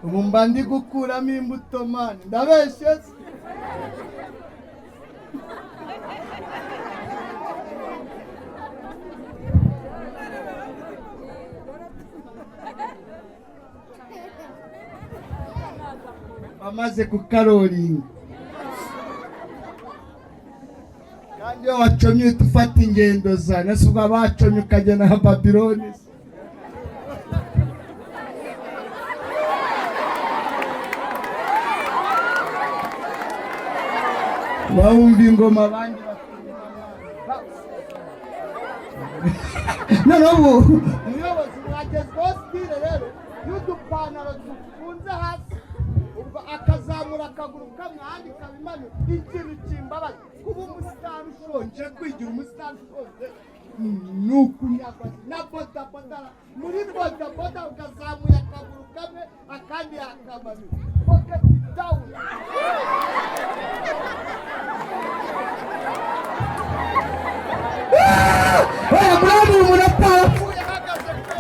ubu mba ndi gukuramo imbuto mani, ndabeshye se? Bamaze kukaroringa. Kandi iyo wacomye uhita ufata ingendo za nese, ubwo abacomye ukagenda nka Babiloni se. Bawumva ingoma, abandi bakumva. Noneho ubu umuyobozi mwagezweho style rero y'udupantaro dufunze hasi, ubwo akazamura akaguru kamwe ahandi kabimanura. Ikintu kimbabaza, kuba umusitari ushonje, kwigira umusitari ushonje ni ukunyagwa na bodaboda. Muri bodaboda ukazamuye akaguru kamwe akandi yakamanura, pocket down. Oya, murabona uyu muntu atarapfuye ahagaze pe.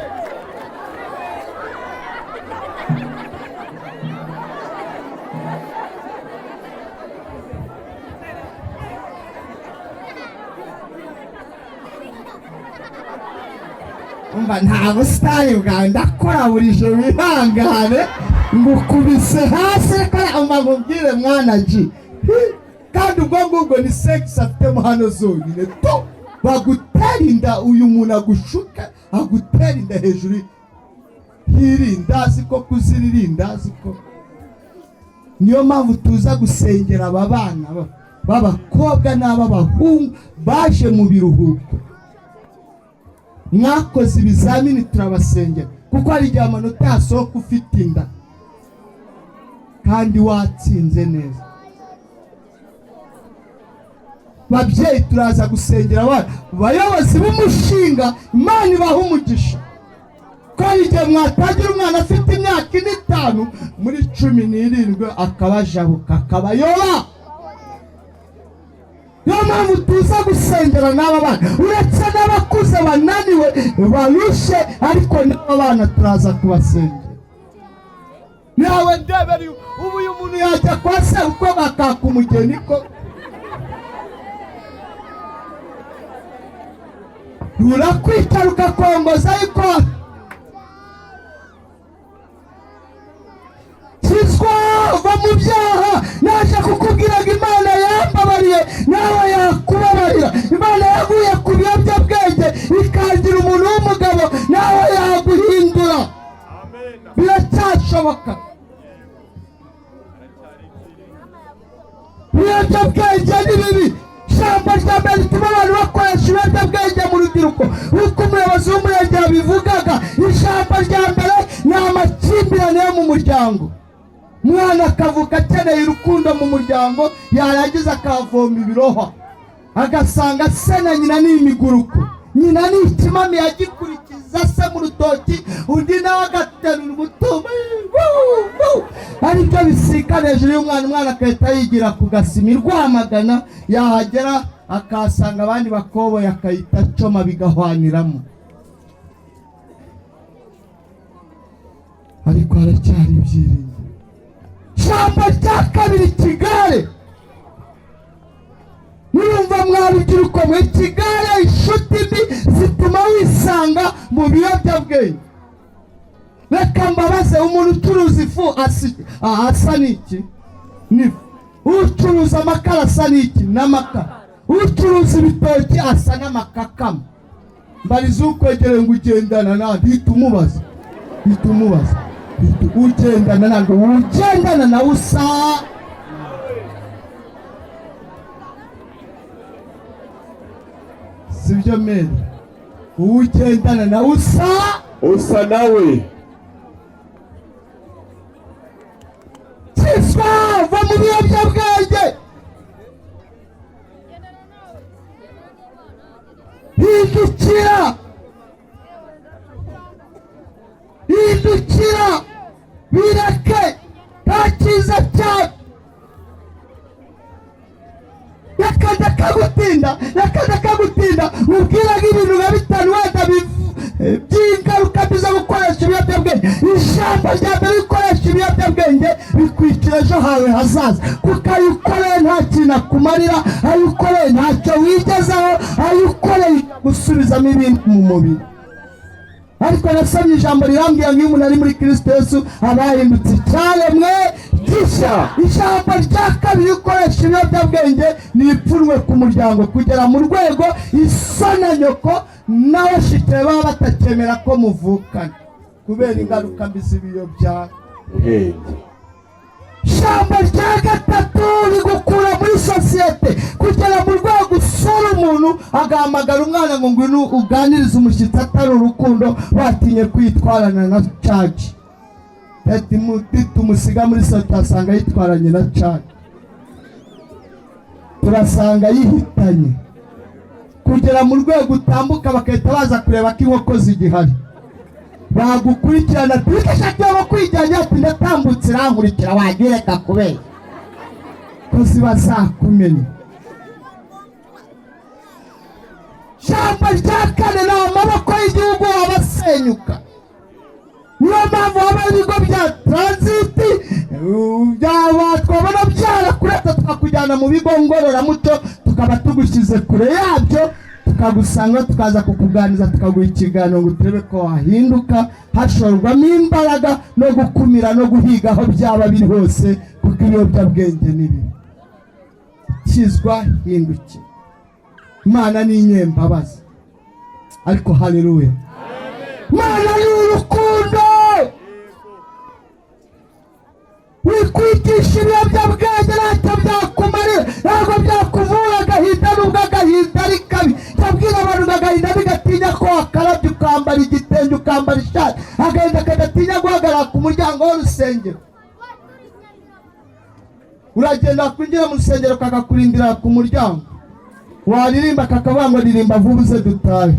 Umva, nta busitani bwawe, ndakora buri joro, wihangane ngukubise hasi. Reka umva nkubwire mwana ji. Hi, kandi ubwo ngubwo ni sex afitemo hano zonyine to bagutera inda. Uyu muntu agushuka agutera inda hejuru hirindazi ko kuzira irindazi ko. Niyo mpamvu tuza gusengera aba bana b'abakobwa n'ab'abahungu baje mu biruhuko. Mwakoze ibizamini, turabasengera, kuko hari igihe amanota yasohoka ufite inda kandi watsinze neza. Babyeyi, turaza gusengera abana. Bayobozi b'umushinga, Imana ibaha umugisha, ko hari igihe mwatangira umwana afite imyaka 4, 5, muri 17 akabajabuka akabayoba. Niyo mpamvu tuza gusengera n'aba bana. Uretse n'abakuze bananiwe barushe, ariko n'aba bana turaza kubasengera. Nawe ndebera ubu uyu muntu yajya kwa se uko bakaka umugeni ko rurakwica rukakongoza. Ariko kizwa, va mu byaha. Naje kukubwira ngo Imana yambabariye, nawe yakubabarira. Imana yaguye ku biyobyabwenge ikangira umuntu w'umugabo, nawe yaguhindura. Amen. Biracyashoboka. Ibiyobyabwenge ni bibi. Ijambo rya mbere rituma abantu bakoresha ibiyobyabwenge mu rubyiruko, nk'uko umuyobozi w'umurenge yabivugaga, ijambo rya mbere ni amakimbirane yo mu muryango. Umwana akavuka akeneye urukundo mu muryango, yarangiza akavoma ibirohwa, agasanga se na nyina ni imiguruko. Nyina ni ikimami yagikurikiza se mu rutoki, undi nawe agaterura umutumba aribyo bisikana hejuru y'umwana. Umwana agahita yigira ku gasima i Rwamagana, yahagera akahasanga abandi bakoboyi, akahita acoma bigahwaniramo. Ariko haracyari ibyiringiro. Ijambo rya kabiri, ikigare. Murumva mwa rubyiruko mwe, ikigare, inshuti mbi zituma wisanga mu biyobyabwenge. Reka mbabaze, umuntu ucuruza ifu asa n'iki? N'ifu. Ucuruza amakara asa n'iki? N'amakara. Ucuruza ibitoki asa n'amakakama. Mbariza ukwegereye ngo ugendana nande. Hita umubaza, hita umubaza, ugendana nande? Ugendana nawe usa. Sibyo mere? Ugendana nawe usa. Usa nawe. Kizwa, va mu biyobyabwenge, hindukira, hindukira, bireke, nta cyiza cyane. Reka ndakagutinda, reka ndakagutinda mubwira nk'ibintu nka bitanu wenda by'ingaruka mbi zo gukoresha ibiyobyabwenge. Ijambo rya mbere, gukoresha ibiyobyabwenge bikwicira ejo hawe hazaza, kuko ayo ukoreye nta kintu akumarira, ayo ukoreye ntacyo wigezaho, ayo ukoreye gusubizamo ibindi mu mubiri. Ariko nasomye ijambo rirambwira ngo iyo umuntu ari muri Kirisito Yesu aba yahindutse icyaremwe. Gishya. Ijambo rya kabiri, ukoresha ibiyobyabwenge ni ipfunwe ku muryango, kugera mu rwego iso na nyoko n'abashitse baba batakemera ko muvukana kubera ingaruka mbi z'ibiyobyabwenge. Ubwenge. Ijambo rya gatatu, rigukura muri sosiyete, kugera mu rwego usura umuntu agahamagara umwana ngo ngwino uganirize umushyitsi, atari urukundo, batinye kwitwarana na charge. Tumusiga muri sosiyete, asanga yitwaranye na charge, turasanga yihitanye. Kugera mu rwego utambuka bagahita baza kureba ko inkoko zigihari, bagukurikirana tubikashaka yo kwijyanye, ati ndatambutse irankurikira, wajya ureka kubera ko ziba zakumenya. Ijambo rya kane, ni amaboko y'igihugu abasenyuka. Niyo mpamvu haba ibigo bya transit, byaba twabona byarakuretse tukakujyana mu bigo ngororamuco, tukaba tugushyize kure yabyo, tukagusanga, tukaza kukuganiriza, tukaguha ikiganiro ngo turebe ko wahinduka. Hashorwamo imbaraga no gukumira no guhiga aho byaba biri hose, kuko ibiyobyabwenge ni bibi. Kizwa, hindukira. Imana ni inyembabazi, ariko haleluya, Imana ni urukundo. Wikwigisha ibiyobyabwenge, ntacyo byakumarira, ntabwo byakuvura agahinda, nubwo agahinda ari kabi. Ndabwira abantu ngo agahinda ntigatinya ko wakarabye, ukambara igitenge, ukambara ishati. Agahinda kadatinya guhagarara ku muryango w'urusengero. Uragenda, wakwinjira mu rusengero kakakurindira ku muryango, waririmba kakavuga ngo ririmba vuba uze dutahe.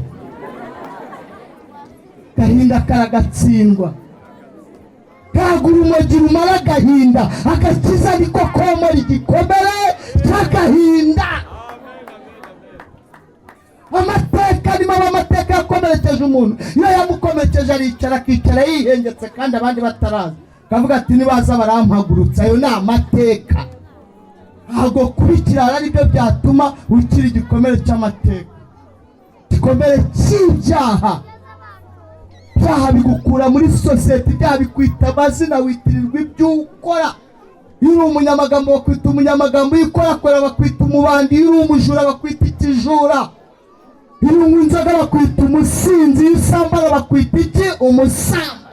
Gahinda karagatsindwa. Ntabwo urumogi rumara agahinda, agakiza niko komora igikomere cy'agahinda. Amateka arimo aba amateka yakomerekeje umuntu. Iyo yamukomerekeje, aricara, akicara yihengetse kandi abandi bataraza, akavuga ati nibaza barampagurutsa. Ayo ni amateka. Ntabwo kuba ikirara aribyo byatuma ukira igikomere cy'amateka, igikomere cy'ibyaha. Ibyaha bigukura muri sosiyete, ibyaha bikwita amazina, witirirwa ibyo ukora. Iyo uri umunyamagambo bakwita umunyamagambo, iyo ukorakora bakwita umubandi, iyo uri umujura bakwita ikijura, iyo unywa inzoga bakwita umusinzi, iyo usambana bakwita iki? Umusamba.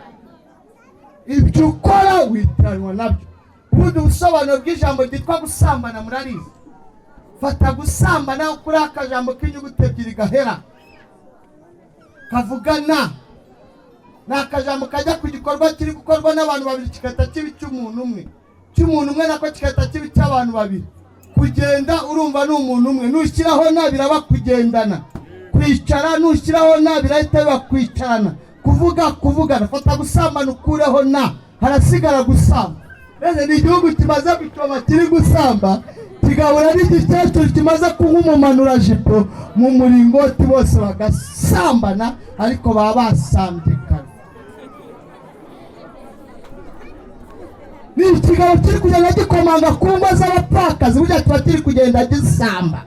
Ibyo ukora witiranwa nabyo. Ubundi busobanuro bw'ijambo ryitwa gusambana murarizi. Fata gusambana kuri akajambo k'inyuguti ebyiri gahera kavugana, ni akajambo kajya ku gikorwa kiri gukorwa n'abantu babiri kigahita kiba icy'umuntu umwe, cy'umuntu umwe nako kigahita kiba icy'abantu babiri. Kugenda urumva ni umuntu umwe, nushyiraho na biraba kugendana. Kwicara, nushyiraho na birahita biba kwicarana. Kuvuga, kuvugana. Fata gusambana ukureho na, harasigara gusamba. Mbese ni igihugu kimaze gucoma kiri gusamba, kigahura n'igikecuru kimaze kunywa umumanurajipo mu muringoti, bose bagasambana, ariko baba basambye kare. Ni ikigabo kiri kugenda gikomanga ku ngo z'abapfakazi, burya kiba kiri kugenda gisamba.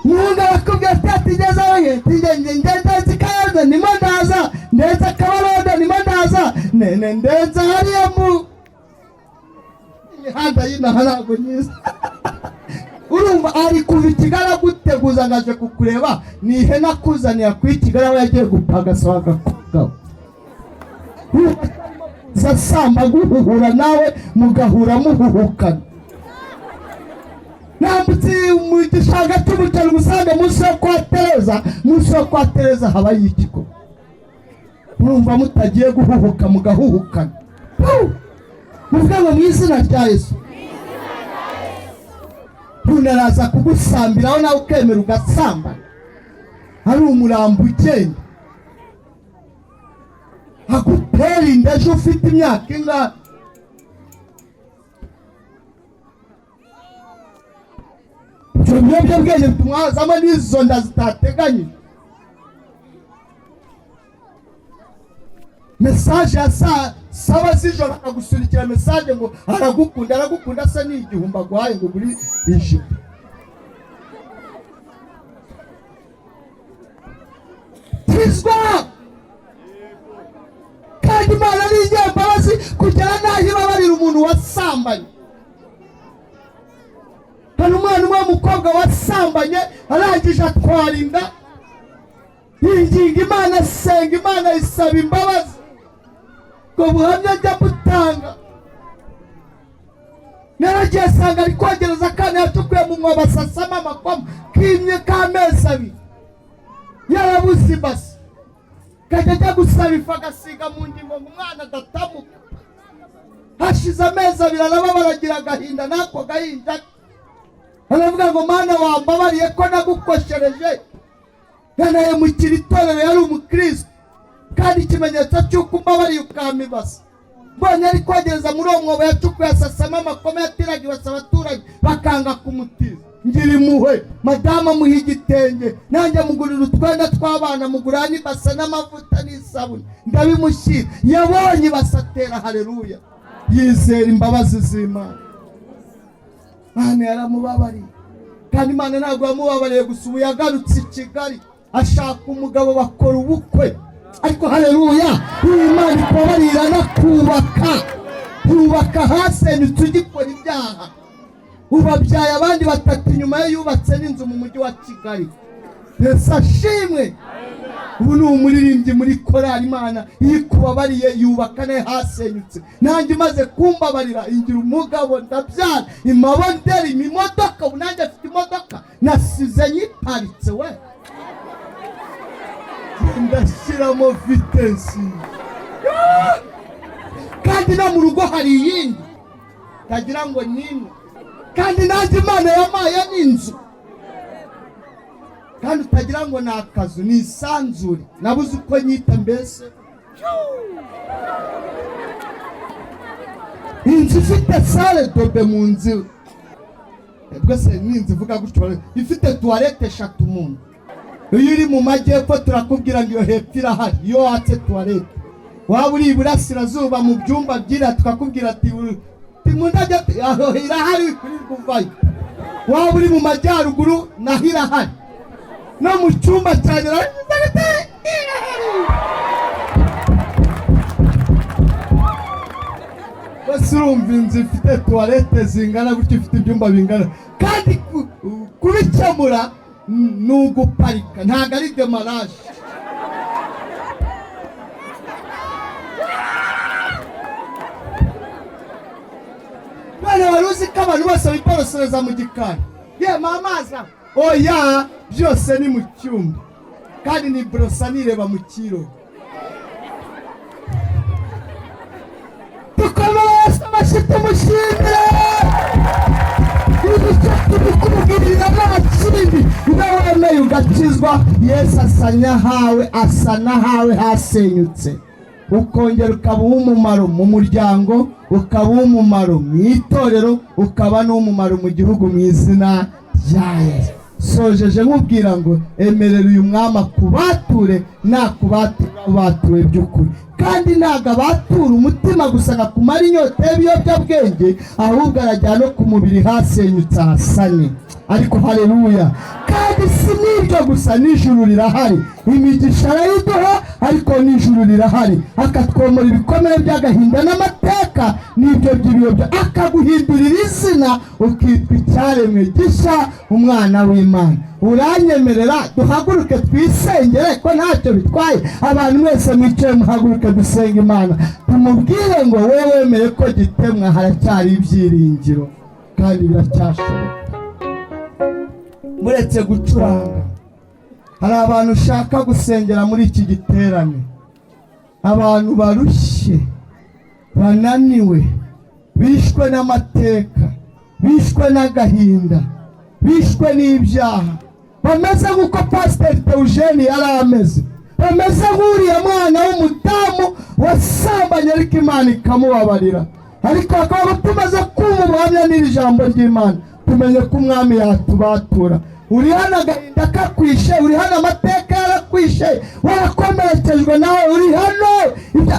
Umuhungu arakubwira ati atigezeho ye ngenzi kaza nimo ndaza, ndetse akabarondo nimo ndaza, nene ndetse hariya mu imihanda y'inaha ntabwo nyiza. Urumva ari kuva i Kigali aguteguza ngo aje kukureba, ni ihene akuzanira kuri Kigali aho yagiye gupagasa agakobwa. Samba guhuhura nawe mugahura muhuhukana. Nambutse mu gishanga cy'umuceri usanga munsi yo kwa Tereza, munsi yo kwa Tereza habayo ikigo. Murumva mutagiye guhuhuka mugahuhukana? Muvuge ngo mu izina rya Yesu. Umuntu araza kugusambiraho nawe ukemera ugasambana, ari umurambo ugenda agutera inda ejo ufite imyaka ingana. Ibyo biyobyabwenge bituma hazamo n'izo nda zitateganyijwe. Message ya saa saba z'ijoro akagusunikira message ngo aragukunda, aragukunda asa n'igihumbi aguhaye ngo ugure ijipo. Kizwa, kandi Imana ni inyembabazi. Kugera n'aho ibabarira umuntu wasambanye. Hari umwana umwe w'umukobwa wasambanye, arangije atwara inda, yinginga Imana, asenga Imana, ayisaba imbabazi. Ubwo buhamya njya butanga. Naragiye asanga ari kogereza akana yacukuye mu mwobo, asasamo amakoma, kimye k'amezi 2, yarabuze ibase, kajya ajya gusaba ifu agasiga mu ngingo ngo umwana adatamuka. Hashize amezi 2 arababara, agira agahinda n'ako gahinja, aravuga ngo: "Mana, wambabariye ko nagukoshereje, nkanahemukira itorero." Yari umukristo. "Kandi ikimenyetso cy'uko umbabariye, ukampa ibase." Mbonye ari kogereza muri uwo mwobo yacukuye, asasamo amakoma, yatiraga ibase abaturage bakanga kumutiza. Ngira impuhwe, madamu amuha igitenge, nanjye mugurira utwenda tw'abana, mugurira n'ibase n'amavuta n'isabune, ndabimushyira. Yabonye ibase atera haleluya, yizera imbabazi z'Imana. Imana yaramubabariye. Kandi Imana ntabwo yamubabariye gusa, ubu yagarutse i Kigali ashaka umugabo, bakora ubukwe. Ariko haleluya! Uyu Imana ikubabarira iranakubaka, yubaka ahasenyutse ugikora ibyaha. Ubu abyaye abandi batatu inyuma ye, yubatse n'inzu mu mujyi wa Kigali. Yesu ashimwe! Ubu ni umuririmbyi muri korali. Imana iyo ikubabariye yubaka nayo hasenyutse. Nanjye imaze kumbabarira ingira umugabo, ndabyara, imabonderi, imodoka. Ubu nanjye afite imodoka nasize nyiparitse, we ndashyiramo vitesse. Kandi no mu rugo hari iyindi, tagira ngo nimwe. Kandi nanjye Imana yamaye n'inzu, kandi utagira ngo ni akazu, ni isanzure, nabuze uko nyita. Mbese inzu ifite salle de bain mu nzu, rwose ni inzu ivuga gutyo, ifite toilette eshatu mu nzu. Iyo uri mu majyepfo turakubwira ngo iyo hepfo irahari iyo watse toilette. Waba uri iburasirazuba mu byumba byira, tukakubwira ati mu ndajya aho irahari kuri kuvayo. Waba uri mu majyaruguru naho irahari, no mu cyumba cyanjye irahari. Bose urumva inzu ifite toilette zingana gutyo, ifite ibyumba bingana, kandi kubikemura ni uguparika, ntabwo ari démarrage. None wari uzi ko abantu bose biborosereza mu gikari? Yema amazi aho, oya, byose ni mu cyumba, kandi ni borosa nireba mu kiro. Dukomere Yesu amashyi, tumushimire. Icyo tubikubwirira nta kindi: iyo wemeye ugakizwa, Yesu asa n'ahawe, asa n'ahawe hasenyutse, ukongera ukaba uw'umumaro mu muryango, ukaba uw'umumaro mu itorero, ukaba n'uw'umumaro mu gihugu, mu izina rya Yesu. Sojeje nkubwira ngo emerera uyu mwami akubature, nakubatura batuwe by'ukuri. Kandi ntabwo abatura umutima gusa ngo akumare inyota y'ibiyobyabwenge, ahubwo arajyana no ku mubiri hasenyutse ahasane. Ariko haleluya! Kandi si n'ibyo gusa, n'ijuru rirahari. Imigisha arayiduha, ariko n'ijuru rirahari, akatwomora ibikomere by'agahinda n'amateka n'ibyo by'ibiyobya, akaguhindurira izina ukitwa icyaremwe gishya, umwana w'Imana. Uranyemerera duhaguruke twisengere, ko ntacyo bitwaye? Abantu mwese mwicaye, muhaguruke dusenga Imana, tumubwire ngo wowe wemeye ko gitemwa, haracyari ibyiringiro kandi biracyashoboka. Muretse gucuranga, hari abantu ushaka gusengera muri iki giterane, abantu barushye, bananiwe, bishwe n'amateka, bishwe n'agahinda, bishwe n'ibyaha, bameze nk'uko Pasiteri Teujeni yari ameze, bameze nk'uriya mwana w'umudamu wasambanye ariko Imana ikamubabarira. Ariko bakaba tumaze kumva ubuhamya n'iri jambo ry'Imana, tumenye ko umwami yatubatura. Uri hano agahinda kakwishe, uri hano amateka yarakwishe, warakomerekejwe nawe uri hano,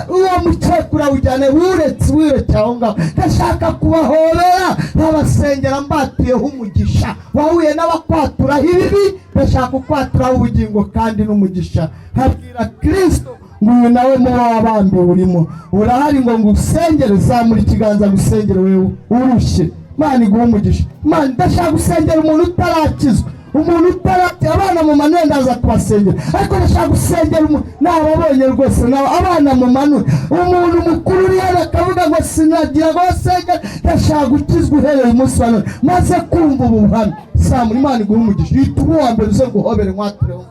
uwo mukecuru awujyane, wuretse wiretse aho ngaho. Ndashaka kubahobera nkabasengera mbatuyeho umugisha. Wahuye n'abakwatura ibibi, ndashaka kukwaturaho ubugingo kandi n'umugisha, nkabwira Kirisito Ngo uyu nawe muba wabambiwe urimo urahari, ngo ngusengere. Zamura ikiganza ngusengere, wewe urushye. Imana iguhe umugisha. Imana, ndashaka gusengera umuntu utarakizwa, umuntu utarakira. Abana mu manure, ndaza kubasengera, ariko ndashaka gusengera umuntu. Nababonye rwose naba abana mu manure. Umuntu mukuru uri hano akavuga ngo sinagira ngo basengere, ndashaka gukizwa uhereye umunsi wa none, maze kumva ubu buhamya. Zamura, Imana iguhe umugisha. Ihita uba uwa mbere, uze nguhobere, nkwatureho.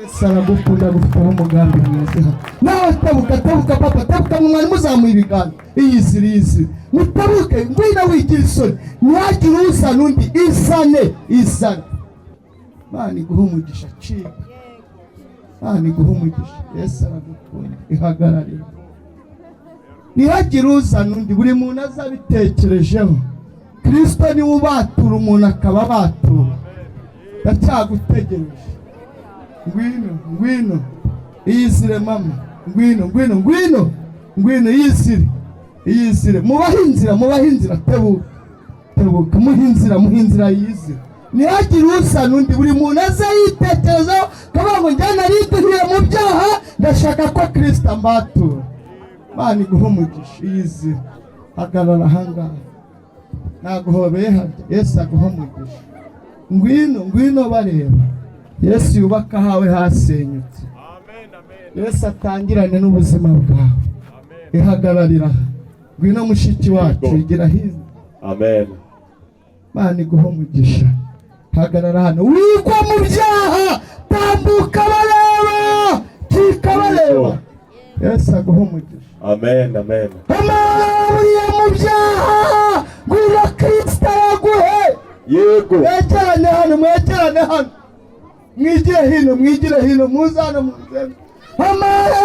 Yesu aragukunda, agufiteho umugambi mwiza. Nawe tebuka, tebuka papa, tebuka. Mu mwari muzamuye ibiganza, iyizire, iyizire, mutebuke. Ngwino, wigira isoni, ntihagire uzana undi. Izane, izane. Imana iguhe umugisha. Cika, Imana iguhe umugisha. Yesu aragukunda. Ihagararire, ntihagire uzana undi, buri muntu aza abitekerejeho. Kirisito niwe ubatura umuntu akaba abatura. Ndacyagutegereje, ngwino, ngwino, iyizire mama, ngwino, ngwino, ngwino, ngwino, iyizire, iyizire. Mubahe inzira, mubahe inzira. Tebuka, tebuka, muhe inzira, muhe inzira, yizire. Ntihagire uzana undi, buri muntu aze yitekerezaho, akavuga ngo njye nariduhiye mu byaha, ndashaka ko Kirisito ambatura. Imana iguhe umugisha. Iyizire, hagarara ahangaha, naguhobeye harya. Yesu aguhe umugisha. Ngwino, ngwino bareba. Yesu yubaka ahawe hasenyutse. Amen, amen. Yesu atangirane n'ubuzima bwawe. Ihagararira. Ngwino mushiki wacu, igira hino. Amen. Imana iguhe umugisha. Hagarara hano, wigwa mu byaha, tambuka bareba, cika bareba. Yesu aguhe umugisha. Amen, amen. Amahoro mu byaha, ngwino Kirisito yaguhe. Yego. Mwegerane hano, mwegerane hano, mwigire hino, mwigire hino, muze hano, muze. Amahoro,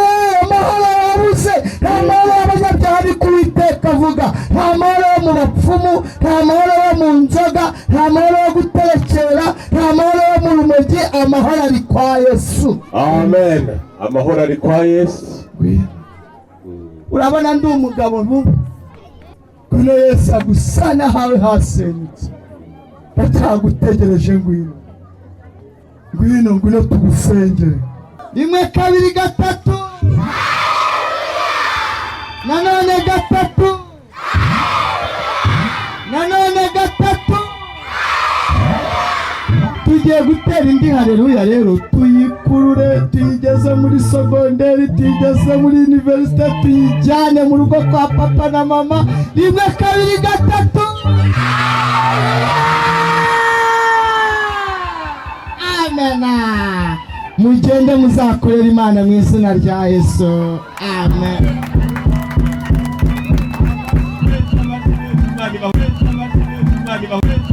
amahoro yabuze. Nta mahoro y'abanyabyaha, ari ku Uwiteka avuga. Nta mahoro yo mu bapfumu, nta mahoro yo mu nzoga, nta mahoro yo guterekera, nta mahoro yo mu rumogi. Amahoro ari kwa Yesu. Amen. Amahoro ari kwa Yesu. Urabona ndi umugabo mubi. Ngwino Yesu agusana ahawe hasenyutse. Ndacyagutegereje, ngwino, ngwino, ngwino tugusengere. Rimwe, kabiri, gatatu, nanone gatatu, nanone gatatu. Tugiye gutera indi haleluya rero, tuyikurure, tuyigeze muri sogonderi, tuyigeze muri université, tuyijyane mu rugo kwa papa na mama. Rimwe, kabiri, gatatu, amena. Mugende muzakorera Imana mu izina rya Yesu, amen. Imana ibahe, Imana ibahe.